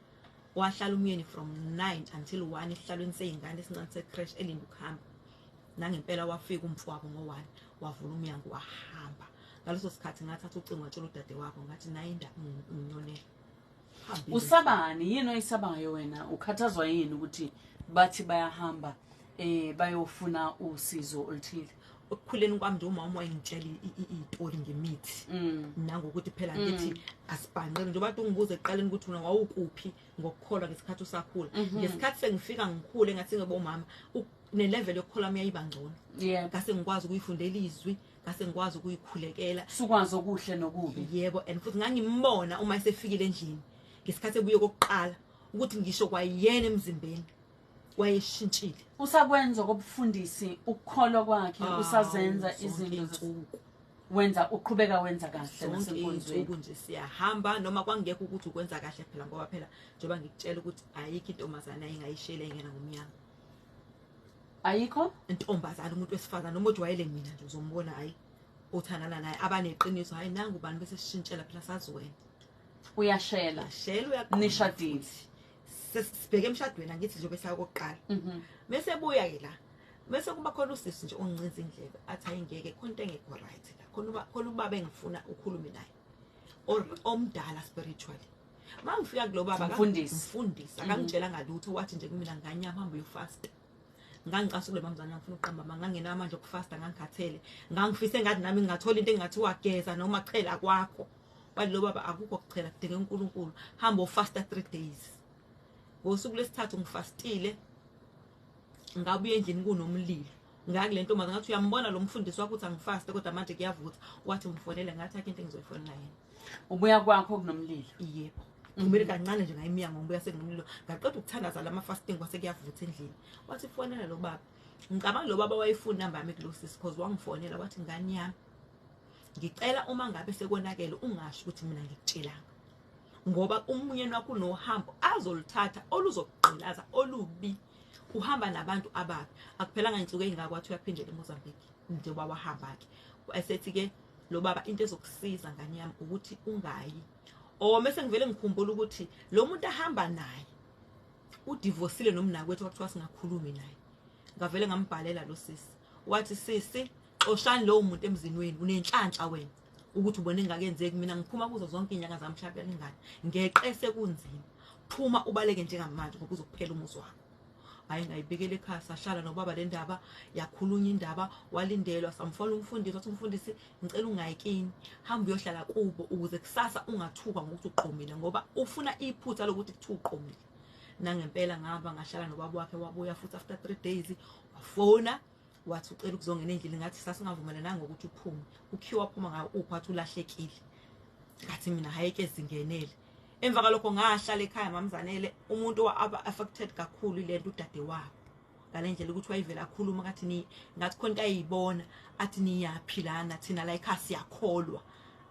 Wahlala umyeni from 9 until 1 esihlalweni sey'ngane esincane se-creche, elinde ukuhamba. Nangempela wafika umfowabo ngo-1, wavula umnyango, wahamba. Ngaleso sikhathi ngathatha ucingo, watshela udade wabo, ngathi naye indaba nginyonela. Hambile. Usabani? Yini oyisabayo wena? Ukhathazwa yini ukuthi bathi bayahamba bayofuna usizo oluthile? Ekukhuleni kwami nje, umama wayengitshela iy'tori ngemithi nangokuthi phela ngithi asibhanqele, njengoba kade ungibuza ekuqaleni ukuthi wena wawukuphi ngokukholwa ngesikhathi usakhula. Ngesikhathi sengifika ngikhule, ngathi ngibomama ne-level yokukholwa kwami yayiba ngcono. Ngase ngikwazi ukuyifundela izwi, ngase ngikwazi ukuyikhulekela. Sukwazi okuhle nokubi. Yebo, and futhi ngangimbona uma esefikile endlini ngesikhathi ebuye kokuqala, ukuthi ngisho kwayena emzimbeni wayeshintshile. Usakwenza kobufundisi, ukukholwa kwakhe, usazenza Awu, zonke izinto iy'nsuku. Wenza, uqhubeka wenza kahle Zonke nasenkonzweni? iy'nsuku nje siyahamba, noma kwangekho ukuthi ukwenza kahle phela, ngoba phela njengoba ngikutshela ukuthi ayikho intombazane ayingayishela ingena ngomnyango. Ayikho? Intombazane, umuntu wesifazane noma ojwayele mina nje, uzombona, hayi, othandana naye abaneqiniso, hayi, nangu ubani, bese sishintshela phela, sazi wena. Uyashela? Shela, uyaqonda. Nishadile? Futhi. Sesibheke emshadweni, angithi nje bese okokuqala. Bese buya ke la, bese kuba khona usisi nje oncinza indlebe, athi ayingeke, khona into engekho right la, khona khona ubaba engifuna ukhulume naye or omdala spiritually. Mangifika kulo baba, Umfundisi. Umfundisi akangitshela ngalutho, wathi nje kumina, nganyama, hamba uyofasta. Ngangicasukile, mamzane, ngifuna ukuqamba manga, ngangenawo amandla okufasta, ngangikhathele, ngangifise ngathi nami ngingathola into engathi wageza noma chela kwakho. Wathi lo baba, akukho kuchela, kudinga uNkulunkulu, hamba ofasta 3 days. Ngosuku lwesithathu ngifastile, ngabuya endlini kunomlilo. Ngakule ntombazane, ngathi, uyambona lo mfundisi wakho ukuthi angifaste, kodwa manje kuyavutha. Wathi ngifonele, ngathi akho into engizoyifonela yena. Ubuya kwakho kunomlilo? Yebo, ngimele kancane nje ngayimyango, ngibuya sekunomlilo, ngaqeda ukuthandaza lama fasting, kwase kuyavutha endlini. Wathi fonela lo baba. Ngicabanga lo baba wayefuna inamba yami kulo sisi, cause wangifonela, wathi, ngani yami, ngicela uma ngabe sekonakele ungasho ukuthi mina ngikutshelanga, ngoba umyeni wakho unohambo azoluthatha oluzokugqilaza olubi, uhamba nabantu ababi. Akuphelanga insuku ey'ngako, wathi uyaphindela eMozambique njengoba wahamba-ke. Esethi-ke lo baba, into ezokusiza, ngane yami, ukuthi ungayi or mese ngivele ngikhumbula ukuthi lo muntu ahamba naye udivosile nomnakwethu, kwakuthiwa singakhulumi naye. Ngavele ngambhalela lo sisi, wathi, sisi, xoshani lowo muntu emzini wenu, unenhlanhla wena ukuthi ubone engakenzeki, mina ngiphuma kuzo zonke iy'nyanga zami mhlawumbe ingane ngeqe sekunzima, phuma ubaleke njengamanje ngoba uzokuphela umuzi wakho. Hhayi, ngayibikela ekhaya, sahlala nobaba le ndaba, yakhulunywa indaba, walindelwa, samfola umfundisi, wathi umfundisi, ngicela ungayikini, hamba uyohlala kubo ukuze kusasa ungathukwa ngokuthi uqomile, ngoba ufuna iphutha lokuthi kuthiwa uqomile. Nangempela ngahamba ngahlala nobaba wakhe, wabuya futhi after 3 days wafona wathi ucela ukuzongena endlini. Ngathi sasingavumelananga ngokuthi uphume, ukhiwa waphuma ngayo uphi, wathi ulahlekile. Ngathi mina hhayi-ke zingenele. Emva kalokho ngahlala ekhaya mamzanele, umuntu aba-affected kakhulu ile nto udade wabo, ngale ndlela ukuthi wayevele akhuluma ngathi ni ngathi khona into ayibona, athi niyaphi lana, thina la ekhaya siyakholwa.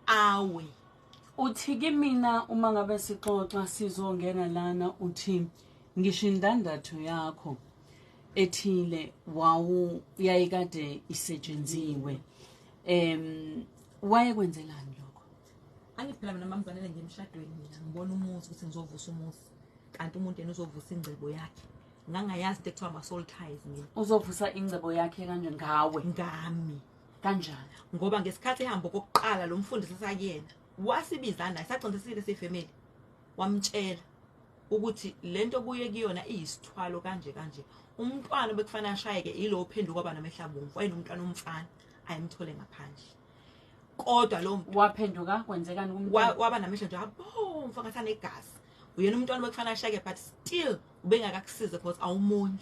Awe. Uthi kimina uma ngabe sixoxa sizongena lana, uthi ngisho indandatho yakho ethile wawu yayikade isetshenziwe, wayekwenzelani lokho? Angithi phela mina mamzanele ngemshadweni, mina ngibona umuzi ukuthi ngizovusa umuzi, kanti umuntu yena uzovusa ingcebo yakhe. Ngangayazi into ekuthiwa ama-soul ties mina. Uzovusa ingcebo yakhe kanje ngawe? Ngami. Kanjani? Ngoba ngesikhathi ehamba okokuqala lo mfundisi esakuyena wasibizana naye, sagcina sesile siyifamily, wamtshela ukuthi lento obuye kuyona iyisithwalo kanje kanje. Umntwana bekufanele ashayeke ilo ophenduka kwaba namehla abomvu, wayenomntwana omfana ayemthole ngaphandle, kodwa lo Waphenduka kwenzekani kumntwana? Waba namehlo nje abomvu angathi anegazi. Uyena umntwana bekufanele ashayeke, but still ubengakakusize because awumondli.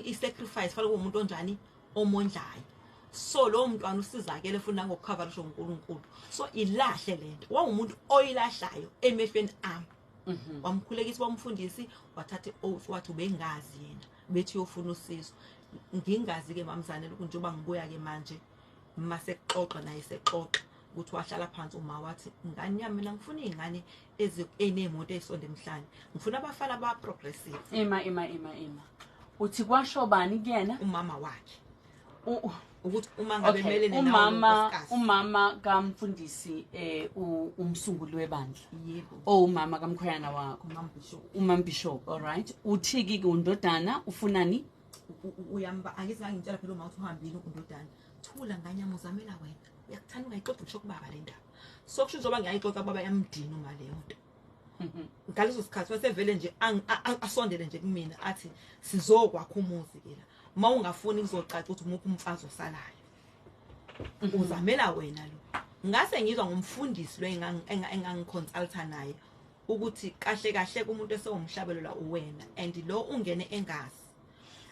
I-sacrifice fanele kube umuntu onjani omondlayo. So lowo mntwana usizakele futhi nangokukhavarisha uNkulunkulu. So ilahle lento, wawumuntu oyilahlayo emehlweni ami. Wamkhulekisa wamfundisi, wathatha i-oath, wathi ubengazi yena, bethi uyofuna usizo. Ngingazi-ke mamzane lokhu, njengoba ngibuya-ke manje mase kuxoxa naye, sexoxa ukuthi wahlala phansi uma wathi, ngane yami, mina ngifuna iy'ngane ey'ney'moto ey'sonda emhlane, ngifuna abafana ba-progressive. Ima, ima, ima, ima. Uthi kwasho bani kuyena? Umama wakhe. Ukuthi uma ngabe Okay, melene umama, umama kamfundisi, umsunguli webandla? Yebo. Owumama kamkhweyana wakho? Umama Bishop. Umam Bishop, all right. Uthi ke undodana ufunani? Uyamba angithi ngangitshela phela uma uthi uhambile undodana, thula nganyama, uzamela wena, uyakuthanda ungayixoxi ngisho kubaba le ndaba. So kusho njengoba ngiyayixoxa kubaba, yamdina uma leyo nto. Ngaleso sikhathi wasevele nje asondele nje kumina, athi sizokwakha umuzi ke la, uma ungafuni kuzocaca ukuthi umuphi umfazi osalayo, uzamela wena lo. Ngase ngizwa ngumfundisi lo engangiconsulta naye ukuthi kahle kahle kumuntu esewumhlabelo la uwena, and lo ungene engazi.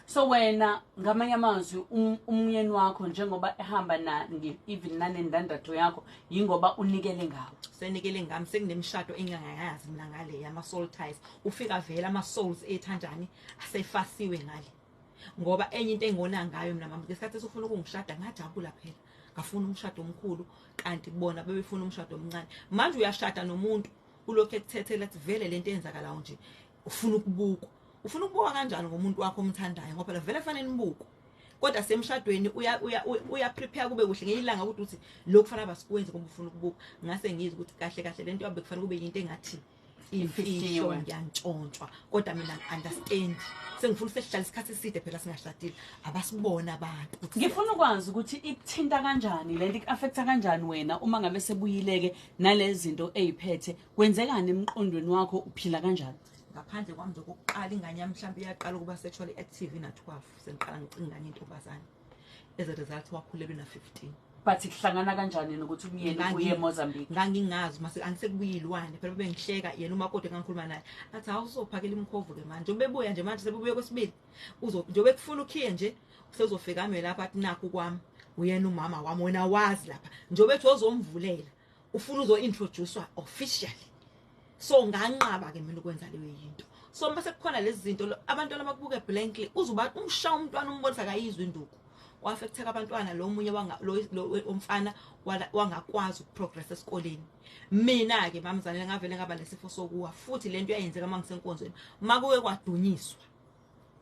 So wena ngamanye amazwi umyeni wakho njengoba ehamba na even nanendandatho yakho, yingoba unikele ngawo? Senikele ngami, sekunemishado engingayazi mina ngale yama-soul ties. Ufika vele ama-souls ethu anjani asefasiwe ngale. Ngoba enye into engona ngayo mina mama, ngesikhathi esufuna ukungishada ngajabula phela, ngafuna umshado omkhulu, kanti bona bebefuna umshado omncane. Manje uyashada nomuntu ulokhu ekuthethela, athi vele lento eyenzakalayo nje ufuna ukubukwa. Ufuna ukubukwa kanjani ngomuntu wakho omthandayo? Ngoba phela vele fanele nibukwe, kodwa semshadweni uya prepare kube kuhle ngelanga ukuthi uthi lokhu fanele basikwenze ngoba ufuna ukubuka. Ngase ngizwe ukuthi kahle kahle lento yabe kufanele kube yinto engathi imfihlo. Ifihliwe. Ngiyantshontshwa, kodwa mina understand, sengifuna sesihlala isikhathi eside phela singashadile, abasibona abantu ukuthi Ngifuna ukwazi ukuthi ikuthinta kanjani lento, iku-affecta kanjani wena uma ngabe sebuyileke nalezi zinto ey'phethe, kwenzekani emqondweni wakho, uphila kanjani? Ngaphandle kwami nje, okokuqala ingane yami mhlawumbe iyaqala ukuba sexually active ina-12, sengiqala ngicinga ingane intombazane. As a result wakhulelwa ina-15. But kuhlangana kanjani nokuthi umyeni uye eMozambique? Ngangingazi mase angisekubuye iy'lwane phela, bengihleka yena umakoti engangikhuluma naye, athi hawu, uzophakela imkhovu-ke manje ubebuya nje, manje sebebuye kwesibili, njengoba ekufuna ukhiye nje, sezofika ame lapha, athi nakhu kwami, uyena umama wami, wena wazi lapha njengoba ethi ozomvulela, ufuna uzo-introduce-wa officially. So nganqaba-ke mina ukwenza leyo yinto. So mase kukhona lezi zinto abantwana bakubuke blankly, uzuba umshaya umntwana, umbonisa akayizwa induku, wa-affecteka abantwana. Lo munye lo umfana wangakwazi ukuprogress esikoleni. Mina-ke mamzanele ngavele ngaba nesifo sokuwa futhi. Lento yayenzeka uma ngisenkonzweni, makuke kwadunyiswa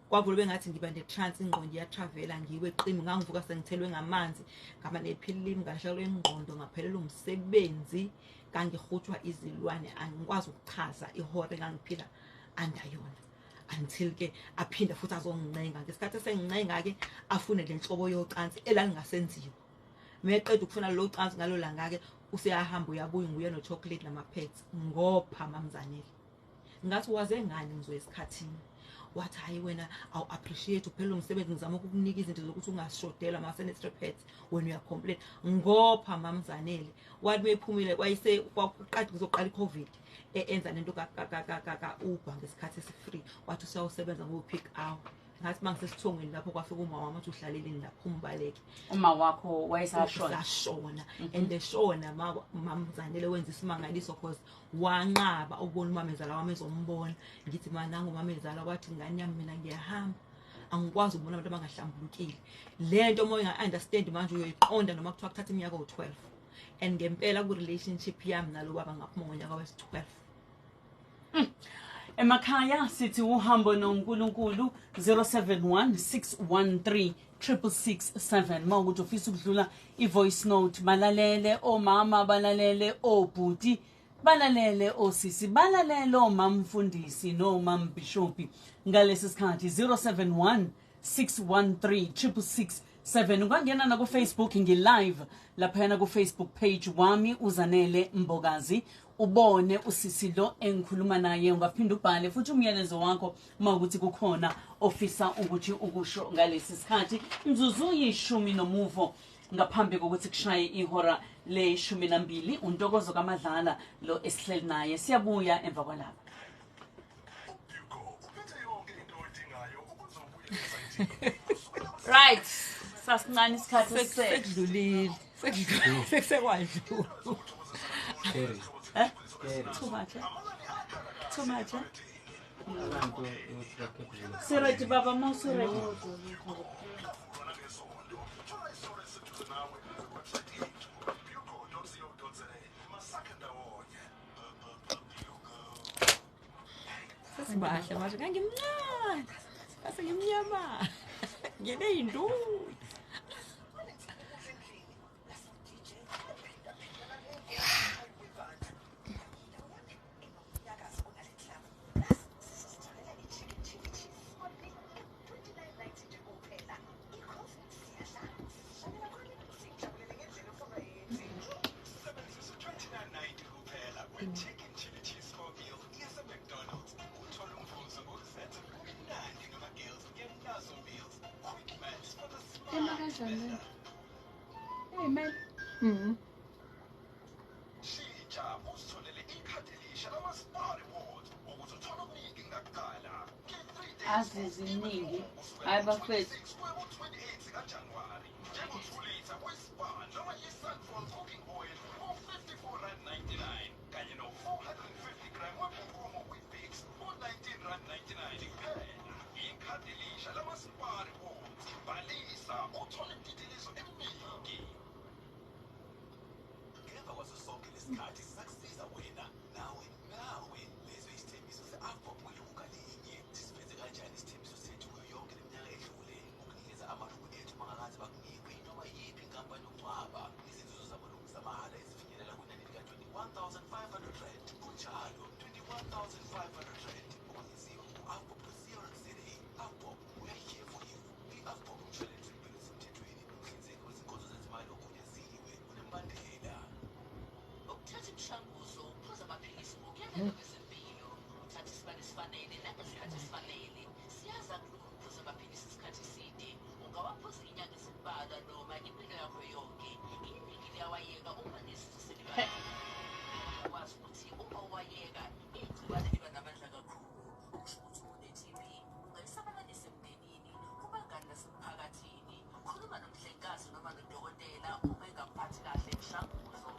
kwavula bengathi ngiba ne-trance, ingqondo iyatravela, ngiwe qimi, ngangivuka sengithelwe ngamanzi, ngaba nephilimi, ngalahlekelwa ingqondo, ngaphelelwa umsebenzi, ngangihutshwa izilwane. Angikwazi ukuchaza ihora engangiphila under yona until ke aphinda futhi azongincenga. Ngesikhathi esengincenga-ke afune le nhlobo yocansi elalingasenziwa, meqeda ukufuna lelo cansi ngalo langa-ke useyahamba uyabuya, nguye no-chocolate nama-pads. Ngopha mamzanele, ngathi waze ngani, ngizoya esikhathini. Wathi hayi wena awu-appreciate, uphela umsebenzi, ngizama ukukunika izinto zokuthi ungashodelwa ma-sanitary pads, wena uyacomplain. Ngopha mamzanele, wathi mephumile kwayise kwaqeda kuzoqala i-COVID, enza lento ka-Uber ngesikhathi esi-free. Wathi usiyawusebenza ngo-peak hour. Ngathi uma ngisesithongweni lapho kwafika uma wami, wathi uhlaleleni lapho, umbaleke. Uma wakho wayesashona? Sashona, and eshona mamzanele wenza isimangaliso, cause wanqaba ukubona umamezala wami ezombona. Ngithi manangu umamezala, wathi ngane yami, mina ngiyahamba, angikwazi ukubona abantu abangahlambulukile. Le nto uma unga-understand manje uyoyiqonda noma kuthiwa kuthatha iminyaka ewu-12. And ngempela ku-relationship yami nalo baba ngaphuma ngonyaka wesi-12. Emakhaya sithi uhambo noNkulunkulu, 071 613 6667. Mawukuthi ufisa ukudlula i-voice note, balalele omama, balalele obhuti, balalele osisi, balalele omamfundisi nomambishopi ngalesi sikhathi, 071 613 6667. Ungangena naku-Facebook, ngi-live laphayana ku-Facebook page wami, uZanele Mbokazi, ubone usisi lo engikhuluma naye. Ungaphinda ubhale futhi umyalezo wakho uma ukuthi kukhona ofisa ukuthi ukusho ngalesi sikhathi. Mzuzu yishumi nomuvo ngaphambi kokuthi kushaye ihora le-12. UNtokozo kaMadlala lo esihleli naye. Siyabuya emva kwalapha. Uphethe yonke into oyidingayo ukuze ubuye. Right, sasincane isikhathi esisele. Sekudlulile, sekudlulile, sekusekwadlula. Scary. Eh? Scary. Too much, eh? Too much, eh? Abantu ukuthi bakhephile. Siready baba, ma usuready. Thola isitolo esiseduze nawe kwiwebsite yethu buco.co.za. Masakhe ndawonye. Sesibahle manje, ngangimncane, ngase ngimnyama, nginey'ntuli. Sebenzisa u-29.90 kuphela kwe-chicken chili cheese four meal yase-McDonald's, uthole umvuzo ngokuzenza kumnandi ngama-gills ngenazo meals. Quick maths for the Ema smart kanjani le? spender. Hey man. Mhm. Shintsha uzitholele ikhadi elisha lama-Spar Rewards ukuze uthole okuningi kunakuqala. Nge-3 days Azi ziningi. Hayi bafethu. kuya ku-28 zikaJanuwari, njengo-2 litre we-Spar noma i-Sunfall cooking oil ngo-R54.99 kanye no-450 gram weBokomo Weet-Bix ngo-R19.99 kuphela. Ikhadi elisha lama-Spar Rewards, bhalisa uthole imtitilizo eminingi. Ngemva kwaso sonke lesikhathi sisakusiza wena, nawe, nawe. Leso isithembiso se-AVBOB kwilungu ngalinye. Sisifeze kanjani isithembiso sethu kuyo yonke le minyaka edlule ukunikeza amalungu ethu bangakaze bakunikwe noma yiphi inkampani yokungcwaba izinzuzo zamalungu zamahhala ezifinyelela kwinani lika-R21 500? Kunjalo, R21 500 okwengeziwe ku-avbob.co.za. AVBOB, we are here for you. I-AVBOB umshwalense wempilo esemthethweni, umhlinzeki wezinkonzo zezimali ogunyaziwe unembandela. Ukuthatha imishanguzo, uphuza amaphilisi ngokuyalelwa kwezempilo, uthatha isibalo esifanele nangesikhathi esifanele. Siyazi akulula ukuphuza amaphilisi isikhathi eside. Ungawaphuza inyanga ezimbalwa noma impilo yakho yonke. Iningi liyawayeka uma lesisu selibalekile. Ukwazi ukuthi uma uwayeka igciwane liba namandla kakhulu, okusho ukuthi uma une-TB ungalisabalalisa emndenini, kubangani nasemphakathini. Khuluma nomhlengikazi noma nodokotela uma engakuphathi kahle imishanguzo.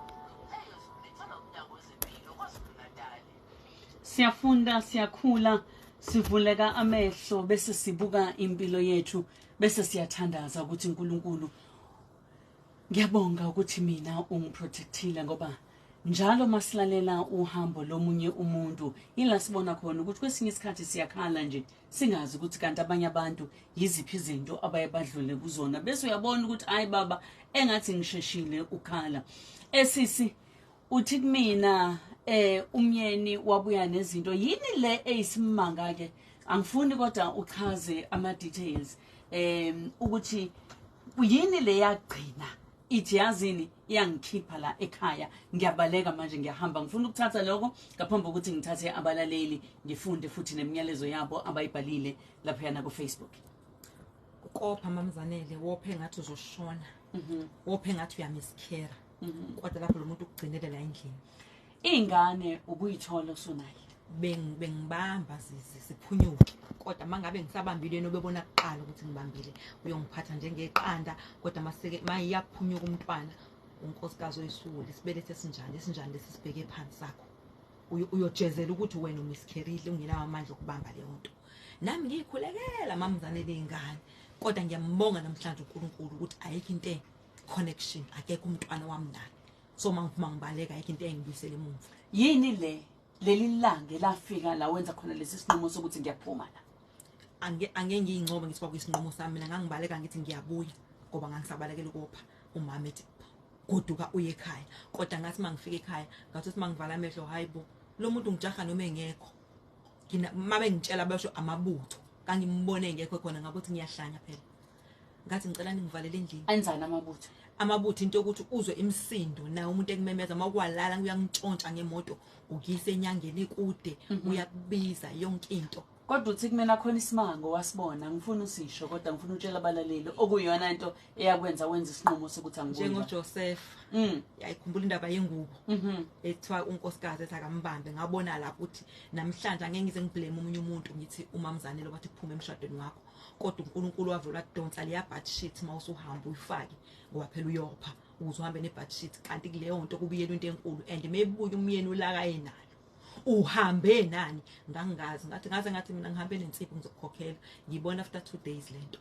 Leyo ulethelwa umnyango wezempilo KwaZulu-Natali. Siyafunda, siyakhula, sivuleka amehlo bese sibuka impilo yethu, bese siyathandaza ukuthi uNkulunkulu, ngiyabonga ukuthi mina ungiprotectile, ngoba njalo masilalela uhambo lomunye umuntu ila sibona khona ukuthi kwesinye isikhathi siyakhala nje singazi ukuthi kanti abanye abantu yiziphi izinto abaye badlule kuzona, bese uyabona ukuthi hayi baba, engathi ngisheshile ukhala. Esisi uthi kumina umyeni wabuya nezinto, yini le eyisimanga ke? Angifuni kodwa uchaze ama details ukuthi yini le yagcina. Ithi yazini iyangikhipha la ekhaya, ngiyabaleka manje, ngiyahamba. Ngifuna ukuthatha lokho ngaphambi kokuthi ngithathe abalaleli, ngifunde futhi nemiyalezo yabo abayibhalile laphayana ku-Facebook. Ukopha, mamzanele, wophe ngathi uzoshona, wophe ngathi uyamiskhera, kodwa lapho lo muntu ukugcinele la endlini. Iy'ngane ubuyithola usunaye? Bengibamba ziphunyuke, kodwa uma ngabe ngisabambile, yena ubebona kuqala ukuthi ngibambile, uyongiphatha njengeqanda. Kodwa maseke ma iyaphunyuka umntwana, unkosikazi oyisule, isibeletho esinjani, esinjani lesi sibheke phansi sakho, uyojezela ukuthi wena umiskherile, ungenawo amandla okubamba leyo nto. Nami ngiyikhulekela, mamzanele, iy'ngane, kodwa ngiyambonga namhlanje uNkulunkulu ukuthi ayikho into connection, akekho umntwana wami naye. So uma ngiphuma ngibaleka, ayikho into engibuyisela emuva. Yini le leli langa elafika la wenza khona lesi sinqumo sokuthi ngiyaphuma la? Angeke ngiyincobe ngithi kwakuyisinqumo sami. Mina ngangibaleka ngithi ngiyabuya, ngoba ngangisabalekela ukopha. Umama ethi goduka uye ekhaya, kodwa ngathi uma ngifika ekhaya, ngathi uma ngivala amehlo, hayi bo, lo muntu ngijaha noma engekho. Uma bengitshela basho amabutho, kangimbone engekho khona, ngabe ngiyahlanya phela. Ngathi ngicela ningivalele endlini. Enzani amabutho? Amabutho into yokuthi uzwe imisindo naye umuntu ekumemeza, uma kwalala uyangitshontsha ngemoto, ukuyisa enyangeni kude, uyakubiza yonke into. Kodwa uthi kumina khona isimango wasibona, ngifuna usisho, kodwa ngifuna utshela abalaleli okuyiyona into eyakwenza wenza isinqumo sokuthi angibuyi. NjengoJoseph, yayikhumbula indaba yengubo ethiwa unkosikazi ethi akambambe. Ngabona lapho ukuthi namhlanje angeke ngize ngiblame omunye umuntu, ngithi umamzanele wathi phuma emshadweni wakho, kodwa uNkulunkulu wavela wadonsa leya bed sheet, uma usuhamba uyifake, ngoba phela uyopha ukuze uhambe ne-bed sheet, kanti kuleyo nto kubuyelwa into enkulu. And mebuya umyeni ulaka enalo, uhambe nani? Ngangingazi, ngathi ngaze ngathi mina ngihambe nensipho, ngizokukhokhela. Ngibona after 2 days lento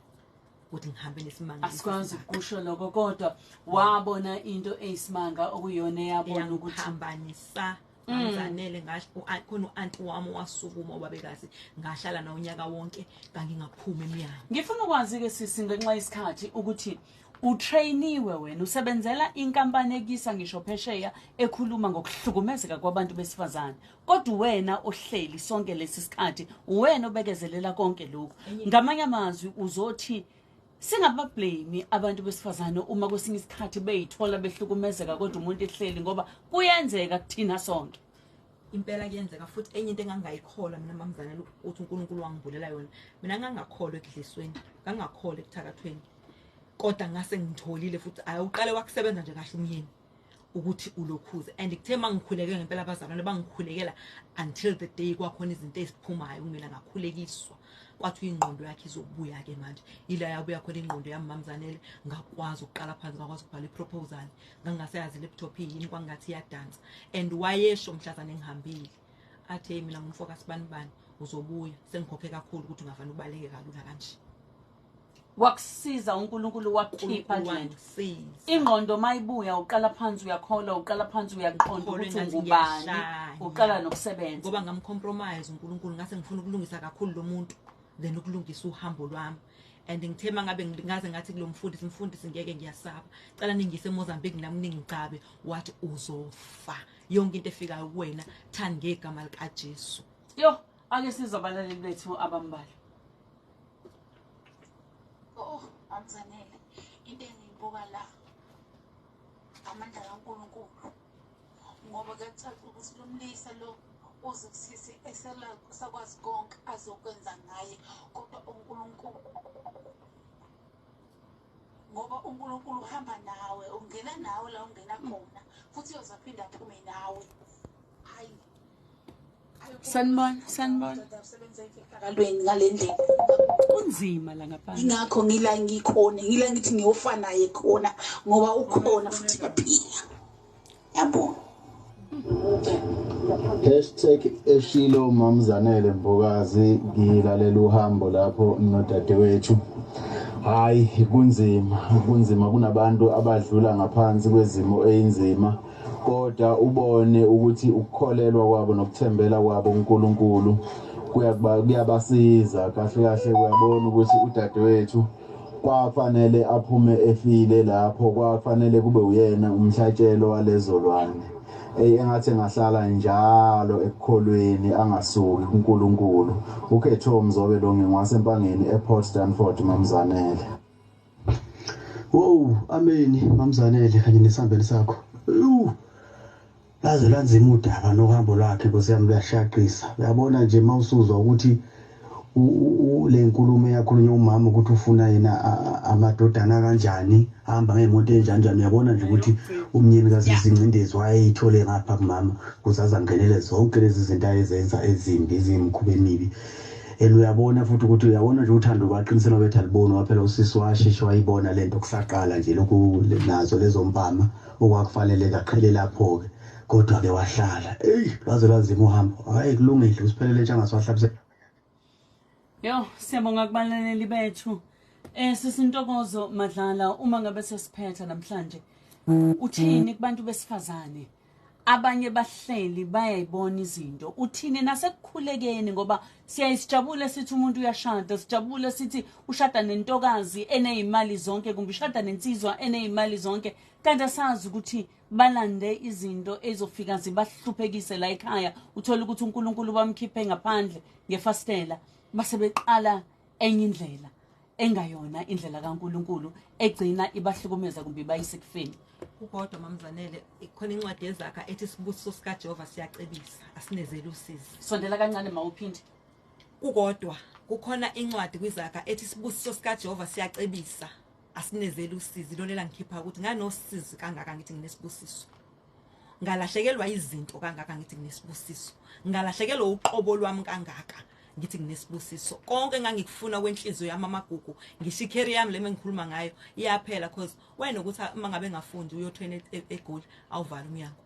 ukuthi ngihambe nesimanga. Asikwazi ukusho lokho, kodwa wabona into eyisimanga okuyiyona eyabona ukuthi Eyangiphambanisa, ngizanele. Ngasho khona u-anti wami wasukuma, ubabekazi, ngahlala nawo unyaka wonke, ngangingaphumi emnyango. Ngifuna ukwazi-ke sisi, ngenxa yesikhathi, ukuthi utrainiwe wena, usebenzela inkampani ekisa ngisho phesheya, ekhuluma ngokuhlukumezeka kwabantu besifazane, kodwa wena ohleli sonke lesi sikhathi, wena obekezelela konke lokhu. Ngamanye amazwi uzothi singabablame abantu besifazane uma kwesinye isikhathi beyithola behlukumezeka, kodwa umuntu ehleli, ngoba kuyenzeka kuthina sonke? Impela kuyenzeka. Futhi enye into engangayikholwa mina, mamzanele, ukuthi uNkulunkulu wangivulela yona, mina ngangakholwa ekudlisweni, ngangakholwa ekuthakathweni, kodwa ngase ngitholile futhi ayuqale wakusebenza nje kahle umyeni ukuthi ulokhuze. And kuthe mangikhuleke ngempela, abazalwane bangikhulekela until the day kwakhona izinto eziphumayo kumina. Ngakhulekiswa, kwathi ingqondo yakhe izobuya-ke. Manje ila yabuya khona ingqondo yami, mamzanele, ngakwazi ukuqala phansi, ngakwazi ukubhala i-proposal. Ngangasayazi i-laptop iyini, kwangathi iyadansa. And wayesho mhlazane ngihambile, athi, "Hey, mina ngumfo kasibanibani, uzobuya, sengikhokhe kakhulu ukuthi ungavane ubaleke kalula kanje." Wakusiza uNkulunkulu, wakukhipha uNkulunkulu kule nto. Wangisiza. Ingqondo mayibuya, uqala phansi uyakholwa, uqala phansi uyaqonda Ngikholwa ukuthi engathi ungubani, ngiyahlanya. uqala nokusebenza. Ngoba ngamcompromise uNkulunkulu, ngase ngifuna ukulungisa kakhulu lo muntu then ukulungisa uhambo lwami. And ngithe mangabe ngaze ngathi kulo mfundisi, "Mfundisi, ngeke, ngiyasaba, cela ningise eMozambique nami ningigcabe," wathi, "Uzofa, yonke into efikayo kuwena thani ngegama likaJesu." Yo, ake sizwe abalaleli bethu abambalwa. Oh, Amzanele, into engiyibuka la amandla kaNkulunkulu, ngoba kuyacaca ukuthi lo mlisa lo uze kusisi esakwazi konke azokwenza ngaye, kodwa uNkulunkulu, ngoba uNkulunkulu uhamba nawe, ungena nawe la ungena khona, futhi uyoze aphinde aphume nawe. Hayi. Sanibona, sanibona. Usebenza emfihlakalweni ngale ndlela. Kunzima la ngaphandle. Ingakho ngila ngikhona, ngila ngithi ngiyofa naye khona, ngoba ukhona futhi uyaphila, yabo. #eshilo Mamzanele Mbokazi, ngilalela uhambo lapho nodadewethu. Hayi, kunzima, kunzima, kunabantu abadlula ngaphansi kwezimo eyinzima, kodwa ubone ukuthi ukukholelwa kwabo nokuthembela kwabo kuNkulunkulu kuyabasiza. Kahle kahle uyabona ukuthi udadewethu kwafanele aphume efile lapho, kwafanele kube uyena umhlatshelo walezo lwane. Ey, engathi engahlala njalo ekukholweni, angasuki kuNkulunkulu. Ukhetho Mzobe lo, ngingwasempangeni ePort Stanford, Mamzanele. Wow, ameni mamzanele kanye nesihambeli sakho. Ewu. Laze lanzima udaba nohambo lwakhe Nkosi yami luyashaqisa. Uyabona nje mawusuzwa ukuthi le nkulumo eyakhulunywa umama ukuthi ufuna yena amadodana kanjani ahamba ngey'moto enjani njani uyabona nje ukuthi umnyeni kasisi Ngcindezi wayeyithole ngapha kumama ukuze azangenele zonke lezi zinto ayezenza ezimbi eziyimikhuba emibi and uyabona futhi ukuthi uyabona nje uthando baqinisela bethi aliboni waphela usisi washeshe wayibona lento kusaqala nje lokhu nazo lezo mpama okwakufanele kaqhele lapho-ke kodwa-ke wahlala eyi lwaze lwanzima uhambo hhayi kulungile usiphelele ntshangase wahlabise Yo, siyabonga kubalaleli bethu. Eh sisintokozo Madlala uma ngabe sesiphetha namhlanje. Uthini kubantu besifazane? Abanye bahleli bayayibona izinto. Uthini nasekukhulekeni ngoba siyayisijabule sithi umuntu uyashada, sijabule sithi ushada nentokazi enezimali zonke kumbe ushada nensizwa enezimali zonke. Kanti asazi ukuthi balande izinto ezofika zibahluphekise la ekhaya uthole ukuthi uNkulunkulu bamkhiphe ngaphandle ngefastela base beqala enye indlela engayona indlela kaNkulunkulu egcina ibahlukumeza kumbe ibayise ekufeni. Kukodwa mamzanele ikhona incwadi yezakha ethi isibusiso sikaJehova siyacebisa asinezeli usizi. Sondela kancane mawuphinde. Kukodwa kukhona incwadi kwizakha ethi isibusiso sikaJehova siyacebisa asinezeli usizi lona elangikhipha ukuthi nganosizi kangaka ngithi nginesibusiso ngalahlekelwa izinto kangaka ngithi nginesibusiso ngalahlekelwa uqobo lwami kangaka ngithi nginesibusiso konke engangikufuna kwenhliziyo yami amagugu ngisho icareer yami le mengikhuluma ngayo iyaphela cause wena ukuthi uma ngabe ngafundi uyotrain eGoli awuvala umnyango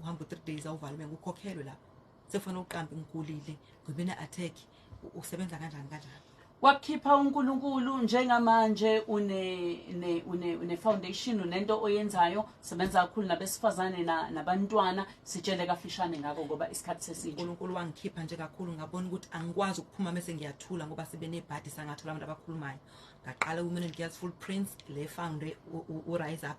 uhamba u3 days awuvala umnyango ukhokhelwe lapho sekufanele uqambe ngigulile ngibe ne-attack usebenza kanjani kanjani Wakukhipha uNkulunkulu njengamanje une ne une une foundation unento oyenzayo sebenza kakhulu nabesifazane nabantwana sitshele kafishane ngakho ngoba isikhathi sesitsho. uNkulunkulu wangikhipha nje kakhulu ngabona ukuthi angikwazi ukuphuma mese ngiyathula ngoba sibe nebhadi sangathola abantu abakhulumayo ngaqala Women and Girls Full Prince le found u-Rise Up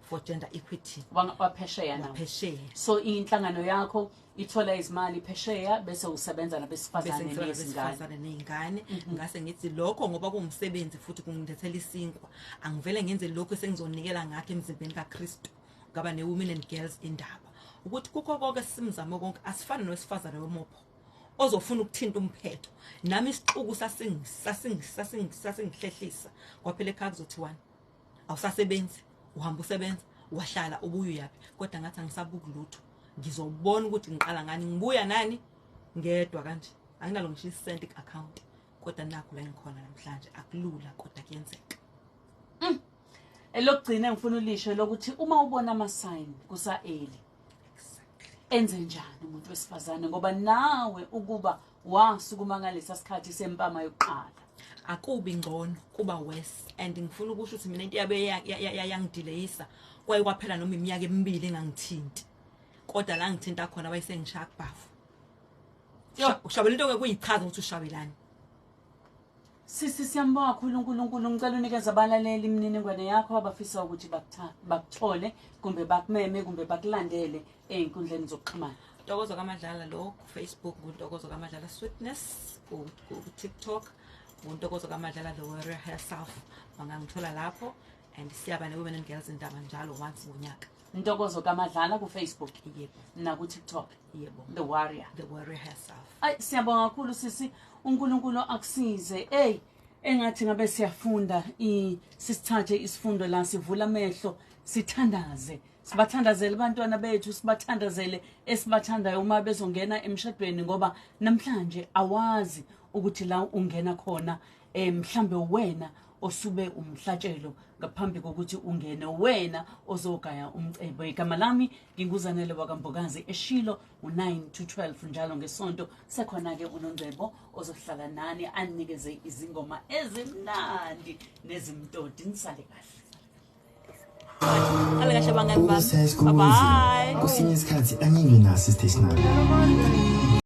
for Gender Equity waphesheya nawo phesheya so inhlangano yakho ithola izimali phesheya bese usebenza bese nabesifazane ngithola nezingane abesifazane ney'ngane ngase ngithi lokho ngoba kuwumsebenzi futhi kungilethela isinkwa angivele ngenze lokhu esengizonikela ngakho emzimbeni kaKristu ngaba ne-women and girls indaba ukuthi kukho konke simzamo konke asifani nowesifazane wemopho ozofuna ukuthinta umphetho nami isixuku sasingihlehlisa kwaphela ekhaya kuzothiwani awusasebenzi uhamba usebenza wahlala ubuye uyaphi kodwa ngathi angisabuki lutho ngizobona ukuthi ngiqala ngani ngibuya nani ngedwa kanje anginalo ngisho isenti ku-account kodwa nakho la ngikhona namhlanje akulula kodwa kuyenzeka. Elokugcina engifuna ulisho lokuthi uma ubona ama sign kusa early enze njani umuntu wesifazane ngoba nawe ukuba wasukuma ngalesa sikhathi sempama yokuqala akubi ngcono kuba worse and ngifuna ukusho ukuthi mina into yabe yangidileyisa kwaye kwaphela noma iminyaka emibili engangithinti kodwa la ngithinta khona bayisengishaya kubhavu ushabela into ke kuyichaza ukuthi ushabelani. Sisi siyambonga kakhulu uNkulunkulu ngicela unikeze abalaleli imininingwane yakho abafisa ukuthi bakuthole kumbe bakumeme kumbe bakulandele ey'nkundleni zokuxhumana. Ntokozo kaMadlala lo ku Facebook nguNtokozo kaMadlala Sweetness ku TikTok nguNtokozo kaMadlala the warrior herself bangangithola lapho and siyaba ne Women and Girls indaba njalo once ngonyaka. Ntokozo kaMadlala ku Facebook yebo na ku TikTok yebo the warrior the warrior herself. Ay siyabonga kakhulu sisi uNkulunkulu akusize. Hey engathi ngabe siyafunda sisithathe isifundo la sivula amehlo sithandaze sibathandazele abantwana bethu sibathandazele esibathandayo uma bezongena emshadweni ngoba namhlanje awazi ukuthi la ungena khona mhlambe wena osube umhlatshelo ngaphambi kokuthi ungene wena ozogaya umcebo. Igama lami nginguzanele wakaMbokazi eshilo u9 to 12 njalo ngesonto sekhona ke uNongcebo ozohlala nani anikeze izingoma ezimnandi nezimtoti. Nisale kahle. Hala kahle bangani bami. Bye bye. Kwesinye isikhathi angeke naso stationary.